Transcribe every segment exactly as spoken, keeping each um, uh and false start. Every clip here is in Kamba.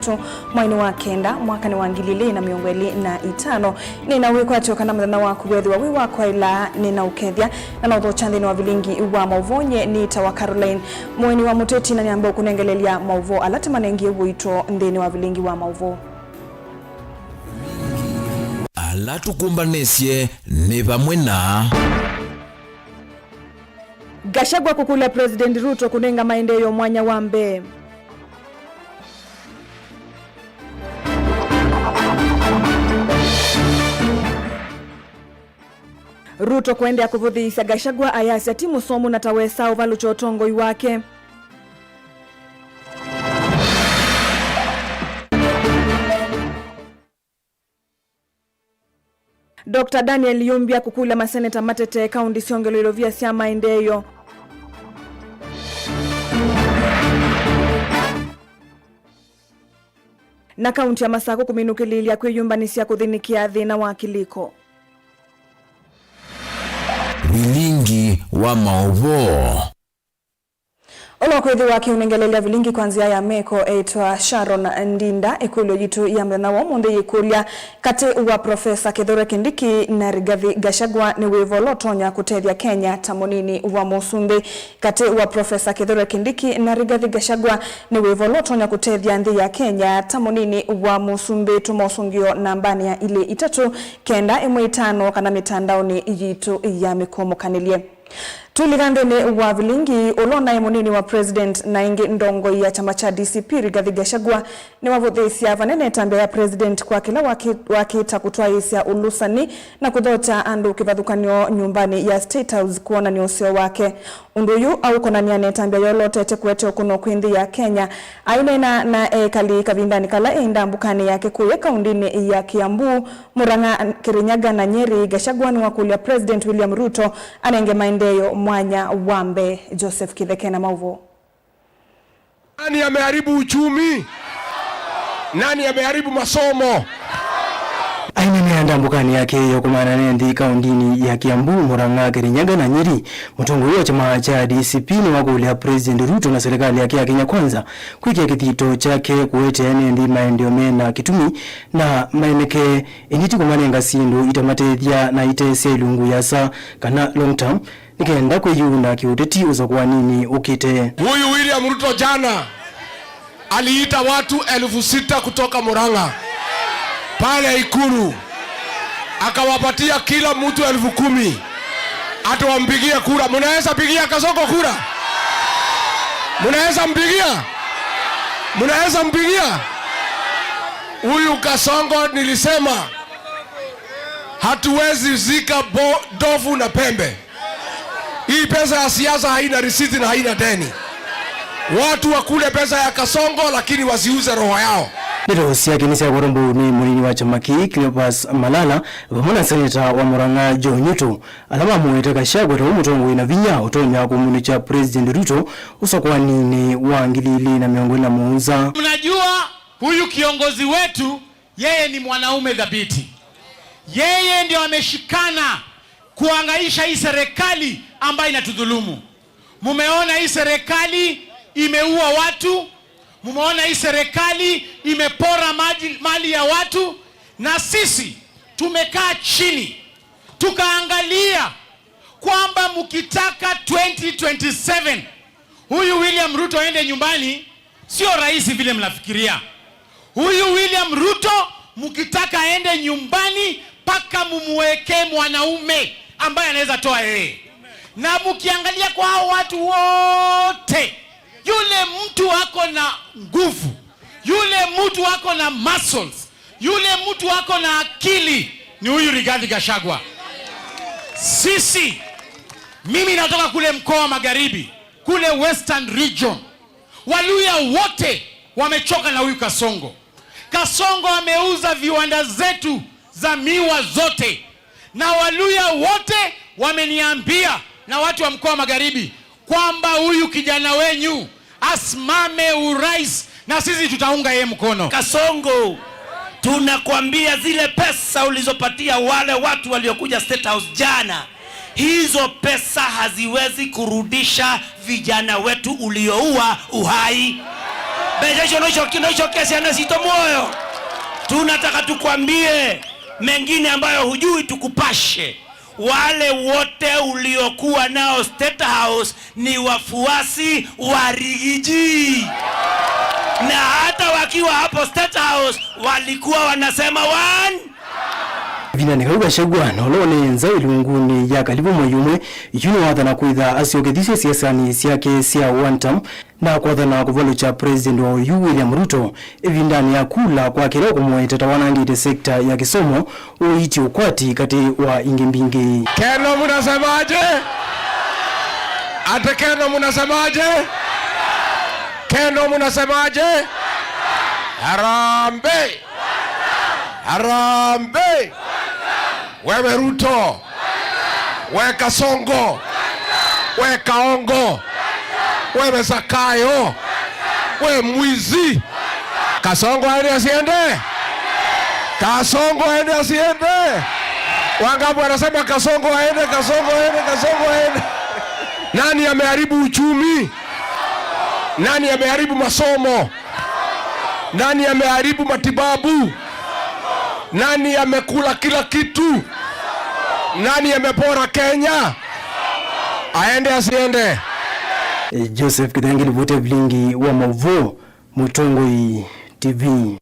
Mweinĩ wa kenda, mwakanĩ wa ngili ilĩ na mĩongo ĩlĩ na itano, nĩ na wĩkwatyo kana mũthenya waku weethĩwa wĩ wa kwaĩla, nĩ na ũkethya, na no thokya nthĩnĩ wa vilingi wa maũvoo. Nyie nĩtawa Caroline Mũeni wa Mũteti, na nĩamba ũkũnengelelya maũvoo ala tũmanengie ũito nthĩnĩ wa vilingi wa maũvoo. Ala tũkũmbanĩsye nĩ vamwe na Gachagua kũkũlya President Ruto kũnenga maendeeo mwanya wa mbee. Ruto kũendeea kũvũthĩĩsya Gachagua ayasya ti mũsomu na ta wesaa ũvalũkya ũtongoi wake. Doctor Daniel Yumbia kũkũlya maseneta matetee kaunti syongelewe ilovia sya maendeeo. Na kaunti ya Masakũ kũminũkĩlĩĩlya kwĩyũmbanĩsya kũthĩnĩkĩa thĩna wa kĩlĩko. Vilingi wa maũvoo. Ũla ũkwĩthĩwa akĩũnengelelya vilingi kwa nzĩa ya meko eĩtwa Sharon Ndinda. Ĩkũlyo yitũ ya mũthenya wa ũmũnthĩ yĩkũlya, katĩ wa Profesa Kithure Kindiki na Rigathi Gachagua, nĩ wĩva ũla ũtonya kũtethya Kenya ta mũnini wa mũsumbĩ? Katĩ wa Profesa Kithure Kindiki na Rigathi Gachagua, nĩ wĩva ũla ũtonya kũtethya nthĩ ya Kenya ta mũnini wa mũsumbĩ? Tũma ũsũngĩo nambanĩ ya ilĩ itatũ kenda ĩmwe itano kana mĩtandaonĩ yitũ ya mĩkũmũkanĩlye. Twĩlika nthĩnĩ wa vilingi, ũla ũnaĩ mũnini wa President na ĩngĩ ndongoi ya kyama kya D C P, Rigathi Gachagua, nĩwavũthĩĩsya vanene ĩtambya ya President kwa kĩla wakĩ-, wakĩta kũtwaĩĩsya ũlũsani na kũthokya andũ kĩvathũkany'o nyũmbanĩ ya State House kwonany'a ũseo wake. Ũndũ ũyũ aũkonany'a na ĩtambya yolotete kũete ũkũno kwĩ nthĩ ya Kenya. Aineena na ekali kavindanĩ kala e ndambũkanĩ yake kũya kaundinĩ ya Kiambu, Murang'a, Kirinyaga na Nyeri, Gachagua nĩwakũlya President William Ruto anenge maendeeo mwanya wa mbee. Joseph Kitheke na maũvoo. Nani ameharibu uchumi? Nani ameharibu masomo? Aineenea ndambũkanĩ yake ya kũmana na nthĩ kaundinĩ ya Kiambu, Murang'a, Kirinyaga na Nyeri, mũtongoi wa kyama kya D C P nĩwakũlya President Ruto na serikali yake ya Kenya Kwanza kwĩkĩa kĩthito kyake kũete ene nthĩ maendeeo mena kĩtumi na maemeke, ĩndĩ ti kũmanenga syĩndũ itamatethya na ite sya ilungu yasa kana long term, nĩ kenda kwĩyuna kĩũteti ũsakũaninĩ ũkĩte. Huyu William Ruto jana aliita watu elfu sita kutoka Murang'a pale Ikulu, akawapatia kila mtu elfu kumi ati wampigie kura. Munaweza pigia Kasongo kura? Munaweza mpigia? Munaweza mpigia? Huyu Kasongo nilisema hatuwezi zika bo-, ndovu na pembe. Hii pesa ya siasa haina risiti na haina deni. Watu wakule pesa ya Kasongo, lakini wasiuze roho yao. Ndeto syake nĩsyakwatwa mbau nĩ mũnini wa kyama kĩĩ, Cleophas Malala, vamwe na seneta wa Murang'a, Joe Nyutu, ala mamũete Gachagua ta wĩ mũtongoi na vinya ũtonya kũmũnĩkya President Ruto ũsakũaninĩ wa ngili ilĩ na mĩongo ĩlĩ na mũonza. Mnajua huyu kiongozi wetu, yeye ni mwanaume dhabiti. Yeye ndio ameshikana kuangaisha hii serikali ambayo inatudhulumu. Mumeona hii serikali imeua watu, mumeona hii serikali imepora maji, mali ya watu, na sisi tumekaa chini tukaangalia kwamba mkitaka twenty twenty-seven huyu William Ruto aende nyumbani, sio rahisi vile mnafikiria. Huyu William Ruto, mkitaka aende nyumbani, mpaka mumwekee mwanaume ambaye anaweza toa yeye. Na mkiangalia kwa hao watu wote, yule mtu ako na nguvu, yule mtu ako na muscles, yule mtu ako na akili ni huyu Rigathi Gachagua. Sisi, mimi natoka kule mkoa wa Magharibi, kule Western Region. Waluya wote wamechoka na huyu Kasongo. Kasongo ameuza viwanda zetu za miwa zote, na Waluya wote wameniambia na watu wa mkoa wa Magharibi kwamba huyu kijana wenyu asimame urais na sisi tutaunga yeye mkono. Kasongo, tunakwambia zile pesa ulizopatia wale watu waliokuja State House jana, hizo pesa haziwezi kurudisha vijana wetu ulioua uhai. Mbeca icio no icokie, no icokie syana sitũ muoyo. Tunataka tukwambie mengine ambayo hujui, tukupashe. Wale wote uliokuwa nao State House ni wafuasi wa Rigiji. Na hata wakiwa hapo State House, walikuwa wanasema one. Ĩvindanĩ kau, Gachagua, na ũla ũneenza ĩlungunĩ ya Kalivu mwei ũmwe, yu nĩwathana kwĩtha asyokethĩsye siasanĩ syake sya one term, na kwathana kũvalũkya President wa oyu William Ruto ĩvindanĩ ya kula kwa kĩla ũkũmũete ta wanangĩte sekta ya kĩsomo, ũiiti ũkwati katĩ wa ingĩ mbingĩ. Keno, mnasemaje? Ate Keno, mnasemaje? Keno, mnasemaje? Harambee! Harambee! Wewe Ruto! We Kasongo! We Kaongo! Wewe Zakayo! We mwizi! Kasongo aende asiende? Kasongo aende asiende? Wangapi wanasema Kasongo aende, Kasongo aende, Kasongo aende? Nani ameharibu uchumi? Nani ameharibu masomo? Nani ameharibu matibabu? Nani amekula kila kitu? Nani amepora Kenya? Aende asiende? Joseph Kithangi, Livoti ya Vilingi wa Mauvoo, Mũtongoi T V.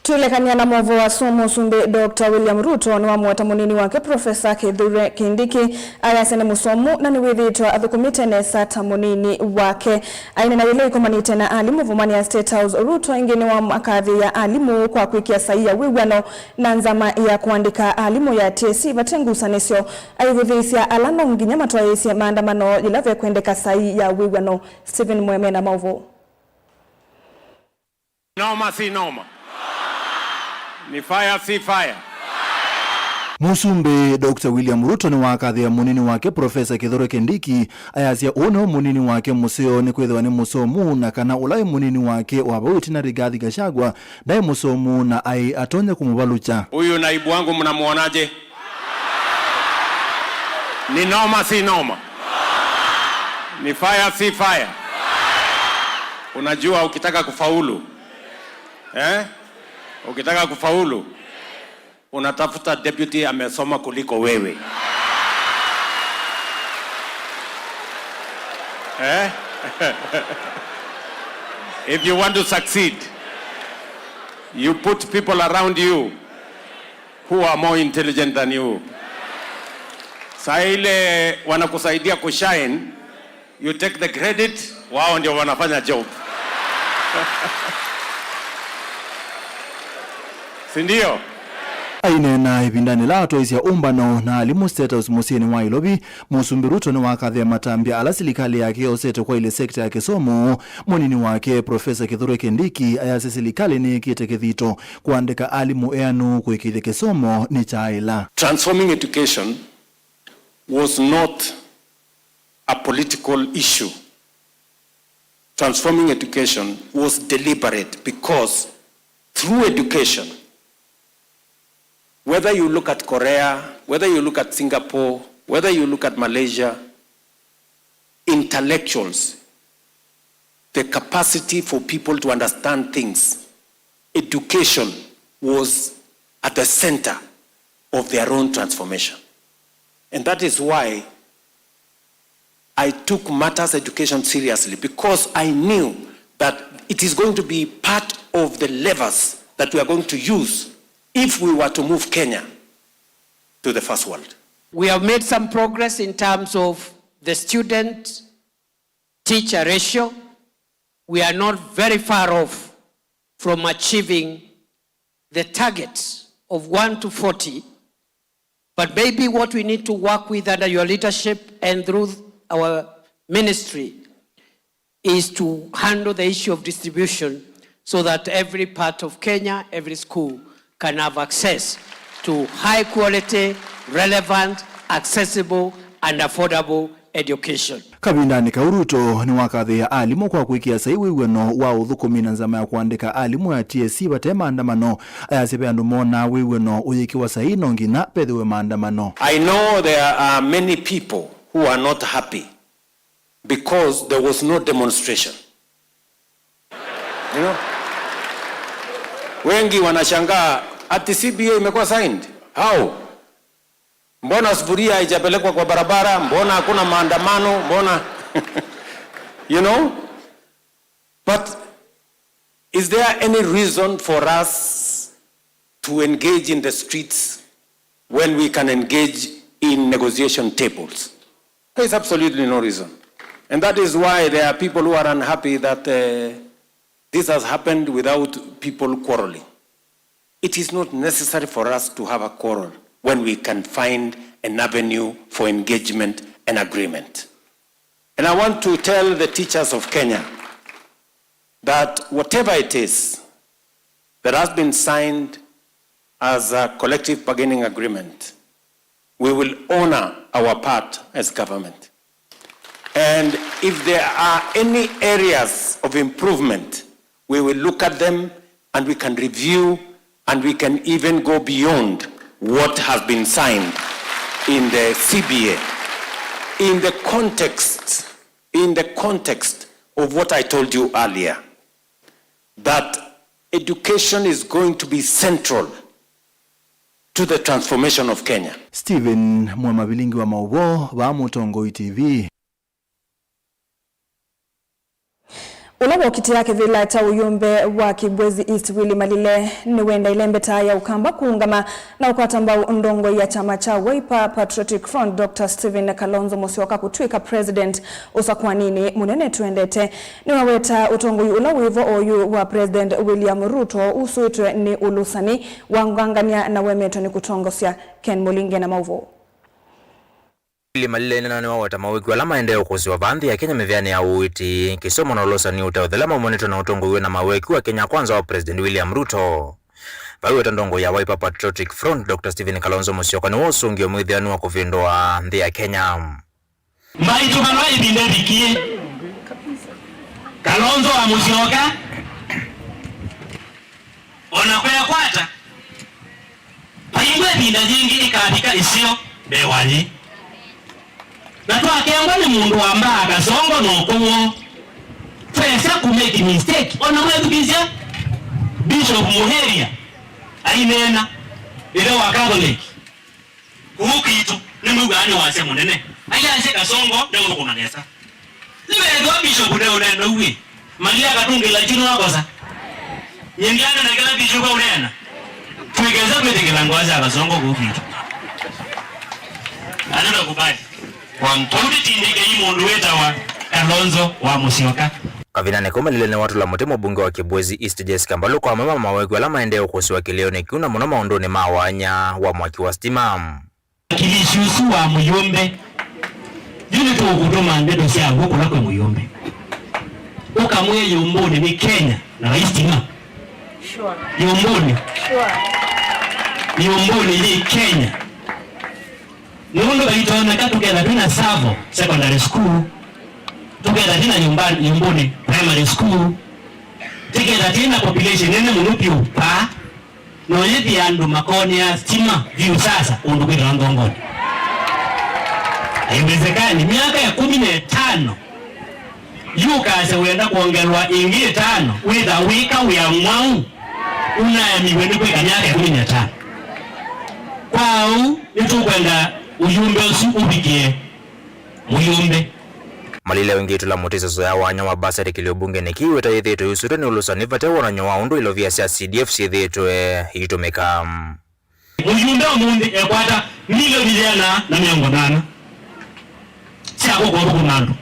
Twĩlekany'a na maũvoo asu, Mũsumbĩ Doctor William Ruto nĩwamũeta mũnini wake Professor Kithure Kindiki ayasya nĩ mũsomu na nĩwĩthĩĩtwe athũkũmĩte nesa ta mũnini wake. Aineena yĩla ikomanĩte na alimũ vũmanĩ ya State House, Ruto ĩngĩ nĩwamakathĩĩa alimũ kwa kwĩkĩa saii ya wĩw'ano na nzama ya kũandĩka alimũ ya T S C vate ngusanĩsyo, aivũthĩĩsya ala no nginya matwaĩĩsye maandamano yĩla vekwendeka saii ya wĩw'ano. Stephen Mweme na maũvoo. Noma si noma? Ni fire si fire? Mũsumbĩ Doctor William Ruto nĩwakathĩa mũnini wake Professor Kithure Kindiki, ayasya ũũ nĩwe mũnini wake mũseo nĩkwĩthĩwa nĩ mũsomu, na kana ũla wĩ mũnini wake wa vau ĩtina Rigathi Gachagua ndaĩ mũsomu na aĩ atonya kũmũvalũkya. Huyu naibu wangu mnamuonaje? Ni noma si noma? Ni fire si fire? Unajua ukitaka kufaulu, eh? Ukitaka kufaulu, unatafuta deputy amesoma kuliko wewe. Eh? If you want to succeed, you put people around you who are more intelligent than you. Saa ile wanakusaidia kushine, you take the credit, wao ndio wanafanya job. Si ndio? Aineena ĩvindanĩ la atwaĩsya ũmbano na alimũ State House mũsyĩnĩ wa Nairobi, Mũsumbĩ Ruto nĩwakathĩa matambya ala silikalĩ yake yosete kwa ilĩ sekta ya kĩsomo. Mũnini wake, Professor Kithure Kindiki, ayasya silikalĩ nĩĩkĩte kĩthito kũandĩka alimũ eanũ kũĩkĩĩthya kĩsomo nĩkyaaĩla. Transforming education was not a political issue. Transforming education was deliberate because through education, whether you look at Korea, whether you look at Singapore, whether you look at Malaysia, intellectuals, the capacity for people to understand things, education was at the center of their own transformation. And that is why I took matters education seriously, because I knew that it is going to be part of the levers that we are going to use if we were to move Kenya to the first world. We have made some progress in terms of the student teacher ratio. We are not very far off from achieving the target of one to forty, but maybe what we need to work with under your leadership and through our ministry is to handle the issue of distribution so that every part of Kenya, every school can have access to high quality, relevant, accessible and affordable education. Kavindanĩ kau, Ruto nĩwakathĩĩa alimũ kwa kwĩkĩa saii wĩw'ano wa ũthũkũmi na nzama ya kũandĩka alimũ ya T S C vate maandamano. Ayasya ve andũ monaa wĩw'ano ũyĩkĩwa saii no nginya vethĩwe maandamano. I know there are many people who are not happy because there was no demonstration. You know? Wengi wanashangaa ati C B A imekuwa signed. How? Mbona sufuria haijapelekwa kwa barabara? Mbona hakuna maandamano? Mbona, you know? But is there any reason for us to engage in the streets when we can engage in negotiation tables? There is absolutely no reason. And that is why there are people who are unhappy that, uh, this has happened without people quarreling. It is not necessary for us to have a quarrel when we can find an avenue for engagement and agreement. And I want to tell the teachers of Kenya that whatever it is that has been signed as a collective bargaining agreement, we will honor our part as government. And if there are any areas of improvement, we will look at them and we can review and we can even go beyond what has been signed in the C B A, in the context, in the context of what I told you earlier, that education is going to be central to the transformation of Kenya. Stephen Mwamavilingi wa maũvoo vaa Mũtongoi T V. Ũla wokitĩa kĩvĩla kya ũyũmbe wa Kibwezi East Willy Malile nĩwendaĩle mbeta ya Ũkamba kũũngama na ũkwata mbau ndongoi ya kyama kya Wiper Patriotic Front, Doctor Stephen Kalonzo Musyoka kũtw'ĩka president ũsakũaninĩ mũnene twendete. Nĩwaweta ũtongoi ũla wĩvo oyu wa President William Ruto usũĩtwe nĩ ũlũsani wa ngangania na wemetwe nĩ kũtongosya. Ken Mũlinge na maũvoo. Willy Malile nĩwaweta mawĩku ala maendee ũkũsĩwa vaa nthĩ ya Kenya mĩvĩanĩ ya ũiiti, kĩsomo na ũlũsani ũteũthela maumanĩtwe na ũtongoi wĩna mawĩku wa Kenya Kwanza wa President William Ruto. Vaiweta ndongoi ya Wiper Patriotic Front, Doctor Stephen Kalonzo Musyoka nĩwe ũsũngĩo mwĩthĩanu wa kũvĩndũa nthĩ ya Kenya. Mbaitũ vala ĩvinda ĩvikie, Kalonzo wa Musyoka, o na kwekwata, vaingwa ĩvinda yĩngĩ ĩkavika ĩseo mbee wa yĩ. Na twakengwa nĩ mũndũ wa mbaa kasongo na ũkũũ, twesa kũ make mistake. O na mwethukĩĩsya Bishop Muheria aineena, ĩthe wa Catholic, kũu kwitũ nĩmwĩw'aa nĩ wasya mũnene. Ayasya kasongo ndeũthũkũma nesa. Nĩwethĩwa Bishop ndeũneena ũu ĩ, Malia akatũngĩla kyu nĩwakosa. Nyie ndianena kĩla Bishop aũneena. Twĩkesa kwĩtĩkĩla ngũa sya kasongo kũu kwitũ. Hatutakubali. Kwa mtu. Kũu nĩtindĩkei mũndũ wĩtawa Kalonzo wa Musyoka. Kavindanĩ kau Malile nĩwatũla mũtĩ mũmbunge wa Kibwezi East Jessica Mbalu kwa amwe ma mawĩku ala maendee ũkũsĩwa kĩlĩonĩ kĩu na mũno maũndũnĩ ma wanya wa mwaki wa stima. Mwakilishi ũsu wa mũyũmbe, yu nĩtũkũtũma ndeto syaw'o kũla kwĩ mũyũmbe. Ũkamwĩe yũmbũnĩ nĩ Kenya na vai stima. Sure. Yũmbũnĩ. Sure. Yũmbũnĩ yĩ Kenya. Nũndũ vaitonyeka tũketha twĩna Savo Secondary School, tũketha twĩna Yũmba-, Yũmbũnĩ Primary School, tũketha twĩna population nene mũno vyũ vaa, no yĩthĩa andũ makonea stima vyũ sasa kũndũ kwĩtawa Nthongonĩ. Haiwezekani, myaka ĩkũmi na ĩtano, yu ũkasya wenda kwongelwa ĩngĩ ĩtano, wĩtha wĩka wĩa mwaũ, ũnaemiwe nĩ kwĩka myaka ĩkũmi na ĩtano. Kwa ũu, nĩtũkwenda ũyũmbe ũsu ũvikĩe mũyũmbe. Malile ũingĩtũla mũtĩ ĩseso ya wanya wa basarĩ kĩlĩo mbungenĩ kĩu ĩta yĩthĩĩtwe yusũĩtwe nĩ ũlũsani vate wonany'o wa ũndũ ilovia sya C D F syĩthĩĩtwe iitũmĩka. Mũyũmbe ũmũnthĩ ekwata milioni yĩana na mĩongo nana sya kũka ũthũkũma andũ.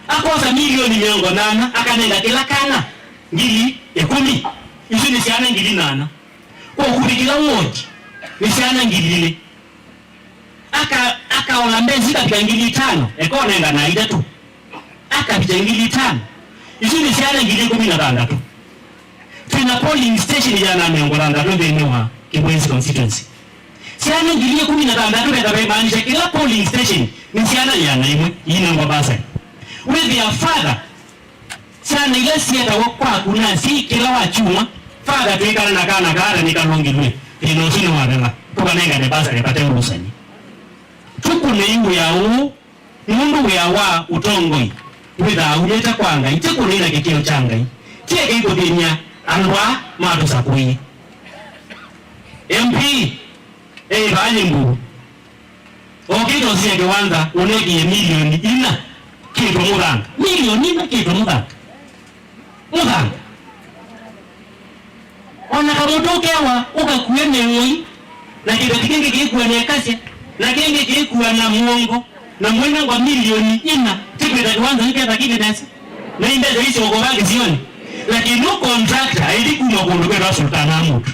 Akosa milioni mĩongo nana, akanenga kĩla kana ngili ĩkũmi. Isu nĩ syana ngili nana. Kwa ũkuvĩ kĩla wodi nĩ syana ngili ilĩ. Aka-, akaola mbesa ikavika ngili itano, ekonenga na itatũ. Akavika ngili itano. Isu nĩ syana ngili ĩkũmi na thanthatũ. Twĩna polling station ĩana na mĩongo thanthatũ nthĩnĩ wa Kibwezi constituency. Syana ngili ĩkũmi na thanthatũ veka vemaanisha kĩla polling station nĩ syana ĩana ĩmwe iinengwa bursary. Wĩthĩa father, syana ila syetawa kwaku na syĩ kĩla wa kyumwa, father twĩkala na kana kaa na nĩkalũngĩlw'e, thĩna ũsu nĩwathela, tũkanengane bursary vate ũlũsani. Tũkũnei wĩa ũũ. Nũndũ wĩa wa ũtongoi Wĩthaa umĩte kwa Ngai, ti kũnina kĩkĩo kya Ngai. Ti eke ikũthĩny'a andũ aa matũsakũie. M P e vaa Lĩmbuu. Okĩte ũsie kĩwanza ũnekie milioni ina kĩtwe mũthanga. Milioni ina kĩtwe mũthanga. Mũthanga. O na kamũtũ kewa ũkakue neng'oi, na kĩveti kĩngĩ kĩkua na ĩkasya, na kĩngĩ kĩkua na mũongo, na mwĩnengwa milioni ina, tikwĩta kĩwanza kĩketha kĩvĩ nesa. Na imbesa icio ũkova kĩsionĩ. Lakini no contractor aithi kuma kũndũ kwĩtwa Sultan Ahmud.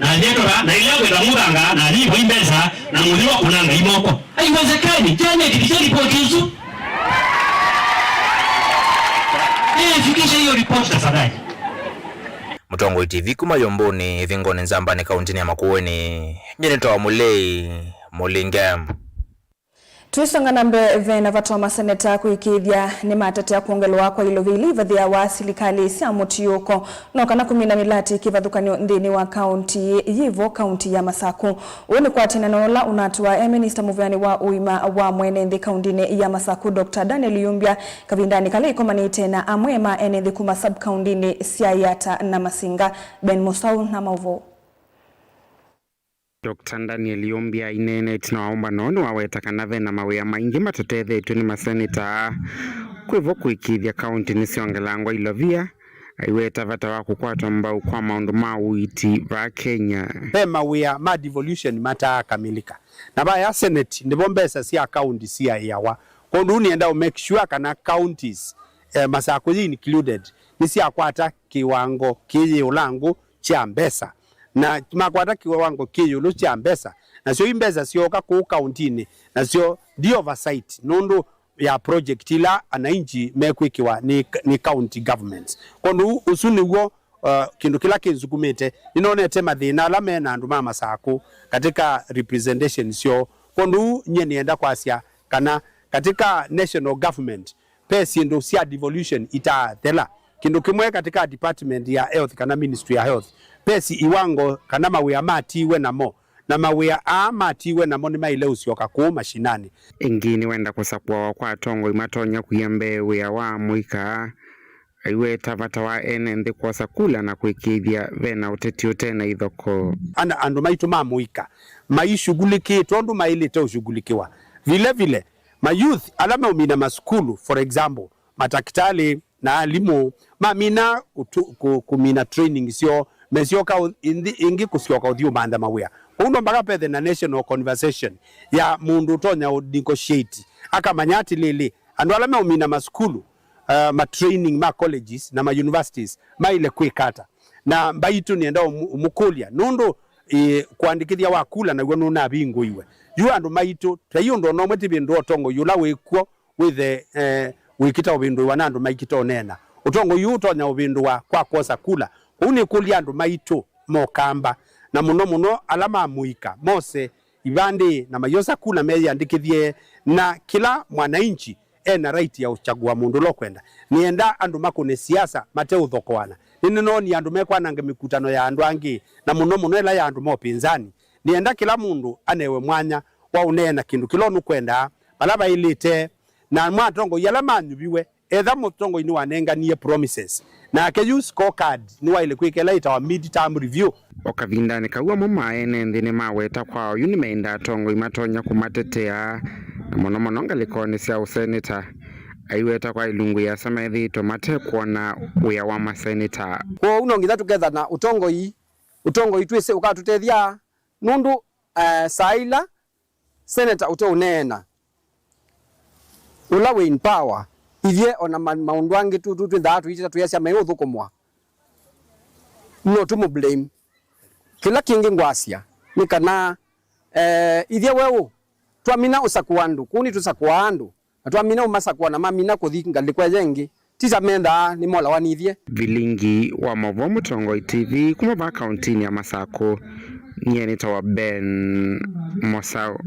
Na nĩtũra, na ila kwĩta mũthanga, na nĩvo imbesa, na mũthi wa kũnanga imoko. Haiwezekani, Janet, fikisha ripoti isu. Eh, fikisha hiyo ripoti tafadhali. Mũtongoi T V kuma Yombuni, Ĩthingoni Nzambani, kauntinĩ ya Makueni, nyie nĩtawa Mũlei Mũlinge. Tũisonga na mbee, ve na vata wa maseneta kũĩkĩĩthya nĩmatetea kwongelwa kwa ilovia ila ivathĩawa silikalĩ sya mũtiũko, no kana kũmina mĩlati kĩvathũkany'o nthĩnĩ wa kaunti yĩvo, kaunti ya Masaku. Ũũ nĩ kwatene na ũla ũnatũa e minista mũvĩanĩ wa ũima wa mwene nthĩ kauntinĩ ya Masaku, Doctor Daniel Yumbya, kavindanĩ kala ĩkomanĩte na amwe ma ene nthĩ kuma sub-kauntinĩ sya Yata na Masinga. Ben Musau na maũvoo. Doctor Daniel Yumbya aineenete na waũmbano nĩwaweta kana ve na mawĩa maingĩ matatethĩtw'e nĩ maseneta aa. Kwĩvo kũĩkĩĩthya kaunti nĩsyongelangwa ilovia, aiweta vata wa kũkwatwa mbau kwa maũndũ ma ũiiti vaa Kenya. Ve mawĩa ma devolution mataakamĩlĩka, na vaya Senate nĩvo mbesa sya kaunti siaĩawa. Kwondũ nĩenda ũ make sure kana counties, eh, Masakũ yĩ included, nĩsyakwata kĩwango kĩyĩũlangũ kya mbesa, na makwata kĩwango kĩ ĩũlũ kya mbesa, nasyo i mbesa syooka kũu kauntinĩ, nasyo ndi oversight nũndũ ya project ila ananchi mekwĩkĩwa nĩ, nĩ county governments. Kwondũ ũsu nĩw'o, uh, kĩndũ kĩla kĩnsukumĩte. Nĩnonete mathĩna ala me na andũ ma Masakũ katika representation syoo. Kwondũ nyie nĩenda kwasya kana katika national government, ve syĩndũ sya devolution itaathela. Kĩndũ kĩmwe katika department ya health kana ministry ya health, ve si iwango kana mawĩa matiiwe namo, na mawĩa aa matiiwe namo nĩmaĩle ũsyoka kũu mashinani. Ĩngĩ nĩwenda kũsakũawa kwa atongoi matonya kũia mbee wĩa wa amũika, aiweta vata wa ene nthĩ kwosa kula na kũĩkĩĩthya ve na ũteti ũte na ithoko. Ana andũ maitũ ma mũika maishughulikĩtwe ũndũ maĩlĩte ũshughulikĩwa. Vile vile, ma youth ala meũmina masukulu, for example, matakĩtalĩ na alimũ, mamina kũtu- kũ- kũmina training syoo, mesyoka ũ- ĩnthĩ ĩngĩ kũsyoka ũthi ũmantha mawĩa. Kwoou no mpaka pethe na national conversation ya mũndũ ũtonya ũ negotiate, akamanya atĩlĩlĩ, andũ ala meũmina masukulu, uh, ma training ma colleges na ma universities maĩle kwĩka ata? Na mbaitũ nĩenda ũmũ- ũmũkũlya nũndũ, ĩ, kũandĩkĩthya wa kula naw'o nũnavingũiwe. Yu andũ maitũ, tai ũndũ ona ũmwe ti vĩndũ ũtongoi ũla wĩ kw'o wĩthe, eh, wĩkĩta ũvĩndũĩwa na andũ maikĩta ũneena. Ũtongoi ũũ ũtonya ũvĩndũwa kwa kwosa kula. Kwoou nĩkũlya andũ maitũ mokamba, na mũno mũno ala ma mũika, mose ivandĩ na maiosa kula meyĩandĩkĩthye, na kĩla mwananchi ena right ya ũkyagũa mũndũ ũla ũkwenda. Nĩenda andũ makũne siasa mateũthokoana. Nĩnĩnoonie andũ mekwananga mĩkutano ya andũ angĩ, na mũno mũno ĩla ya andũ ma ũpinzani. Nĩenda kĩla mũndũ anewe mwanya wa ũneena kĩndũ kĩla ũnũkwendaa, vala vaĩlĩte, na ma atongoi ala manyuviwe, etha mũtongoi nĩwanenganie promises, nake yu scorecard nĩwaĩle kwĩka ĩla ĩtawa mid-term review. O kavindanĩ kau, amwe ma ene nthĩ nĩmaweta kwa oyu nĩmenda atongoi matonya kũmatetea, na mũno mũno ngalĩkonĩ sya ũseneta. Aiweta kwa ilungu yĩasa methĩĩtwe matekwona wĩa wa maseneta. Kwoou no nginya tũkethana ũtongoi, ũtongoi twĩsĩ ũkatũtethya, nũndũ, eh, saa ila seneta ũteũneena, ũla wĩ in power, ithyĩ ona ma- maũndũ angĩ tũ- tũ- twĩthaa tũitĩta tũyasya meũthũkũmwa, no tũmũ blame. Kĩla kĩngĩ ngwasya nĩ kana, eh, ithyĩ weũ twamina ũsakũa andũ, kũu nĩtũsakũaa andũ, na twamina ũmasakũa na mamina kũthi ngalĩko ĩla ĩngĩ, ti ta mendaa nĩmolawa nithyĩ. Vilingi wa maũvoo Mũtongoi T V kuma vaa kauntinĩ ya Masakũ, nyie nĩtawa Ben Mosau.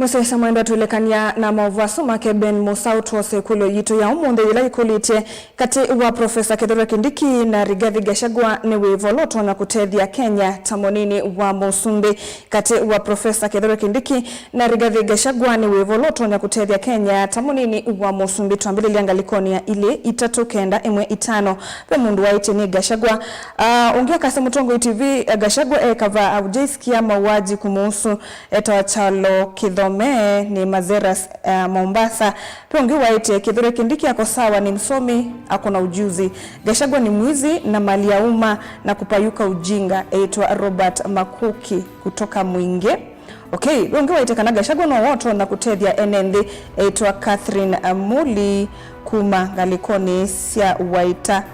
Mũsyaĩĩsya mwendwa, twĩlekany'a na maũvoo asu make Ben Mũsaũ, twose ĩkũlyo yitũ ya ũmũnthĩ yĩla yĩkũlĩtye, katĩ wa Profesa Kithure Kindiki na Rigathi Gachagua, nĩ wĩva ũla ũtonya kũtethya Kenya ta mũnini wa mũsumbĩ? Katĩ wa Profesa Kithure Kindiki na Rigathi Gachagua, nĩ wĩva ũla ũtonya kũtethya Kenya ta mũnini wa mũsumbĩ? Twambĩlĩlya ngalĩkonĩ ya ilĩ itatũ kenda ĩmwe itano. Ve mũndũ waĩtye nĩ Gachagua. Ah, ũngĩ akasya, Mũtongoi T V, Gachagua e kavaa, haujaisikia mauaji kumuhusu. Etawa Kyalo Kithome, ni Mazeras, eh, Mombasa. Pe ũngĩ waĩtye, Kithure Kindiki ako sawa, ni msomi, ako na ujuzi. Gachagua ni mwizi na mali ya umma na kupayuka ujinga. Etwa Robert Makuki kutoka Mwingi. Okay, we ũngĩ waĩtye kana Gachagua no wotonya kũtethya ene nthĩ. Etwa Catherine Amuli kuma ngalĩkonĩ sya Waita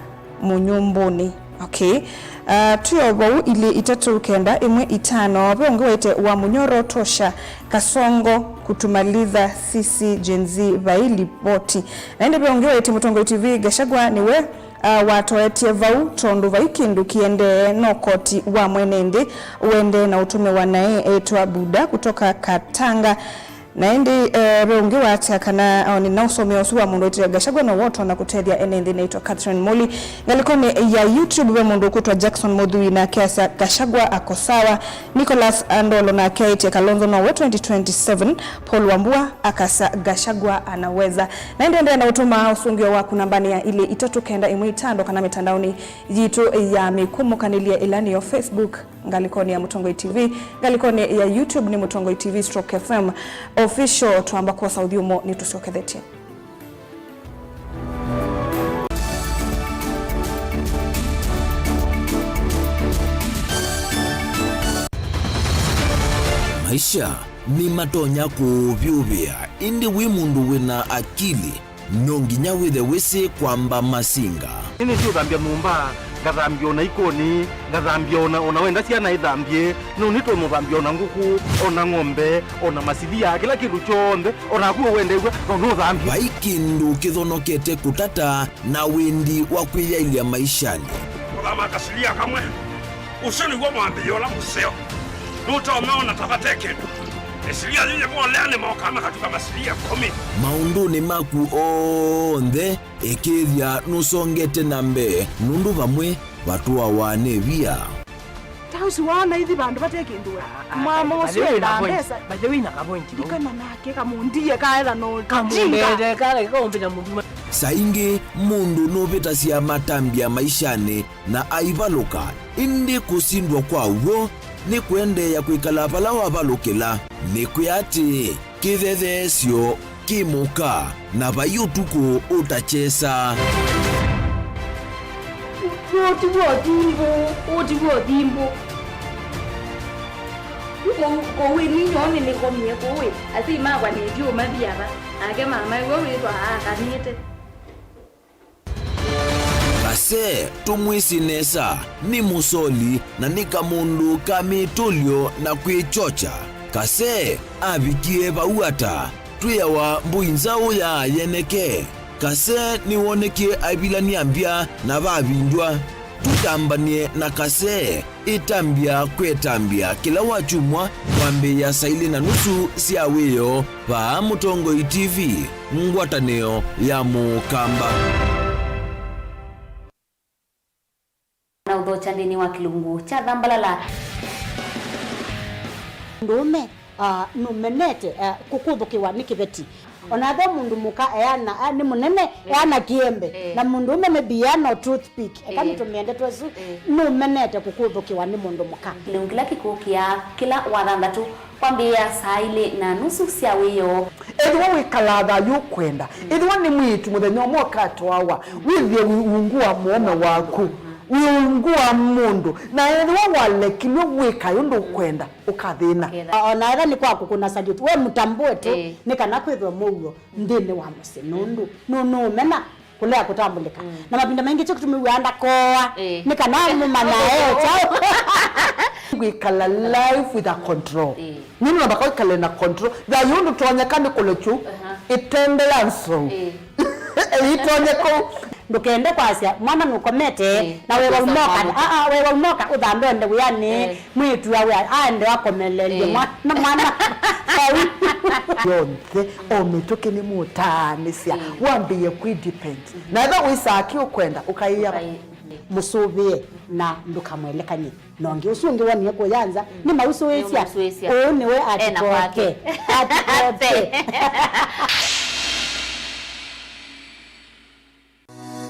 Mũnyumbũnĩ. Okay. Uh, twĩ o vau, ilĩ itatũ kenda ĩmwe itano. Ve ũngĩ waĩtye, wa Munyoro tosha, Kasongo kutumaliza sisi Gen Z vai livoti. Na ĩndĩ ve ũngĩ waĩtye, Mũtongoi T V, Gachagua nĩwe, uh, watoetye vau tondũ vai kĩndũ kĩendee, no koti wa mwene nthĩ ũendee na ũtũmĩwa. Naĩ etwa Buda kutoka Katanga. Na ĩndĩ, eh, ve ũngĩ watia kana, o, nĩ na ũsomeo ũsu wa mũndũ waĩtye Gachagua no wotonya kũtethya ene nthĩ. Naitwa Catherine Muli. Ngalĩkonĩ ya YouTube ve mũndũ ũkwĩtwa Jackson Mũthui, nake asya Gachagua ako sawa. Nicholas Andolo nake aĩtye Kalonzo nowe twenty twenty-seven. Paul Wambua akasya Gachagua anaweza. Na ĩndĩ endeea na ũtũma ũsũngĩo waku nambanĩ ya ilĩ itatũ kenda ĩmwe itano kana mĩtandaonĩ yitũ ya mĩkũmũkanĩlye ĩla nĩyo Facebook. Ngalĩkonĩ ya Mũtongoi T V, ngalĩkonĩ ya YouTube nĩ Mũtongoi T V stroke F M Official. Twamba kwosa ũthyũmũ nĩtũsyokethetye. Maisha nĩmatonya kũũvyũvĩa, ĩndĩ wĩ mũndũ wĩna akili, no nginya wĩthe wĩsĩ kwamba masinga. Nĩnĩsĩ ũthambya nyũmba, ngathambya ona ikoni, ngathambya ona, ona wenda syana ithambye, no nĩtwe mũthambya ona ngũkũ, ona ng'ombe, ona masilia, kĩla kĩndũ kyonthe, ona naku ũwendew'a, no nũthambye. Vai kĩndũ kĩthonokete kũtata na wendi wa kwĩyaĩlya maishanĩ. Kũthama kasilia kamwe, ũsu nĩw'o mwambĩlĩo ũla mũseo. Nũtomeona ta vate kĩndũ. Ĩsilia yĩyĩ volea nĩmokaa makatuka masilia ĩkũmi. Maũndũnĩ maku onthe, ĩkĩĩthya nũsongete na mbee, nũndũ vamwe vatũawa nĩ via. Ta ũsu waona ithi vandũ vate kĩndũ we. Ah, ah, mama ũsu endaa mbesa. By the way, na kavointi vau. Ndikana nake kamũndie kaetha no kamũndie kala kaũmbĩta mũndũ. Saa ingĩ mũndũ nũvĩtasya matambya maishanĩ na aivalũka, ĩndĩ kũsindwa kwa w'o nĩ kũendeea kwĩkala vala wavalũkĩla. Nĩ kwĩa atĩ kĩthetheesyo kĩ mũka, na vai ũtukũ ũtakyesa. Ũũ ti w'o thimbũ, ũũ ti w'o thimbũ. Kũu, kũu ĩ, ninyoo nĩnĩkomie kũu ĩ, asyai makwa nĩtyo mathi ava, nake mama ĩwe wĩthwa aakanĩte. Kase, tũmwĩsĩ nesa, nĩ mũsoli na nĩ kamũndũ ka mĩtũlyo na kwĩkyokya. Kase avikie vau ata? Twĩawa mbũi nzaũ ya yeneke. Kase nĩwonekie aivilany'a mbya na vavindywa. Tũtambany'e na Kase. Ĩtambya kwĩ ĩtambya kĩla wakyumwa kwambĩĩa saa ilĩ na nusu sya wĩoo, vaa Mũtongoi T V, ngwatanĩo ya Mũkamba. Na ũthokya nthĩnĩ wa kĩlungu kya Thambalala. Mũndũũme, ah, nũmenete, ah, kũkũthũkĩwa nĩ kĩveti. Ona ethĩwa mũndũ mũka eana, a, nĩ mũnene, eh, eana kĩembe, eh, na mũndũũme maybe eana o toothpick, eka, eh, nĩtũmĩe ndeto ĩsu, eh, nũmenete kũkũthũkĩwa nĩ mũndũ mũka. Kĩlungu kĩla kĩkũkĩa kĩla wathanthatũ kwambĩĩa saa ilĩ na nusu sya wĩoo. Ethĩwa wĩkalaa thayũ ũkwenda, mm, ethĩwa nĩ mwĩĩtu mũthenya ũmwe ũkatwawa, mm, wĩthĩe wĩ ungu wa mũũme waku, mm, wĩ ungu wa mũndũ, na ethĩwa walekilw'e wĩkae ũndũ ũkwenda, ũkathĩna. Ũkethĩa. O-, ona etha nĩ kwa kũkũna salute, we mũtambũe tu, ĩĩ, nĩ kana kwĩthwe mũuo nthĩnĩ wa mũsyĩ, nũndũ nũ-, nũũmena kũlea kũtambũlĩka. Mm. Na mavinda maingĩ kyo kĩtumi wĩaa ndakoa, ĩĩ, nĩ kana mũmanya e kyaũ. Kwĩkala life with a control. Ĩĩ. Nĩ namba kwĩkala na control. Thayũ ndũtonyeka nĩ kũlekyu, aha, ĩtembea nzou. Ĩĩ. Ĩtonye kũu. Ndũkende kwasya mwana nũkomete, eh, na wewa ũkosa umoka, mwana. Aa, wewa umoka ũthambe ende wĩanĩ, eh, mwĩĩtu awe aende akomelelye, eh, mwana, mwana vau. Yonthe, o mĩtũkĩ nĩmũtaanĩsya, mm, wambĩĩe kwĩdepend. Na ethĩwa wĩsaa kĩ ũkwenda, ũkaĩa, ũkai-, mũsũvĩe na ndũkamwelekany'e. Na ũngĩ ũsu ũngĩ wonie kũya nza, mm, nĩmausũĩsya. Nĩmausũĩsya. Ũũ nĩwe. Ena kwake. Atikoke. Atikoke.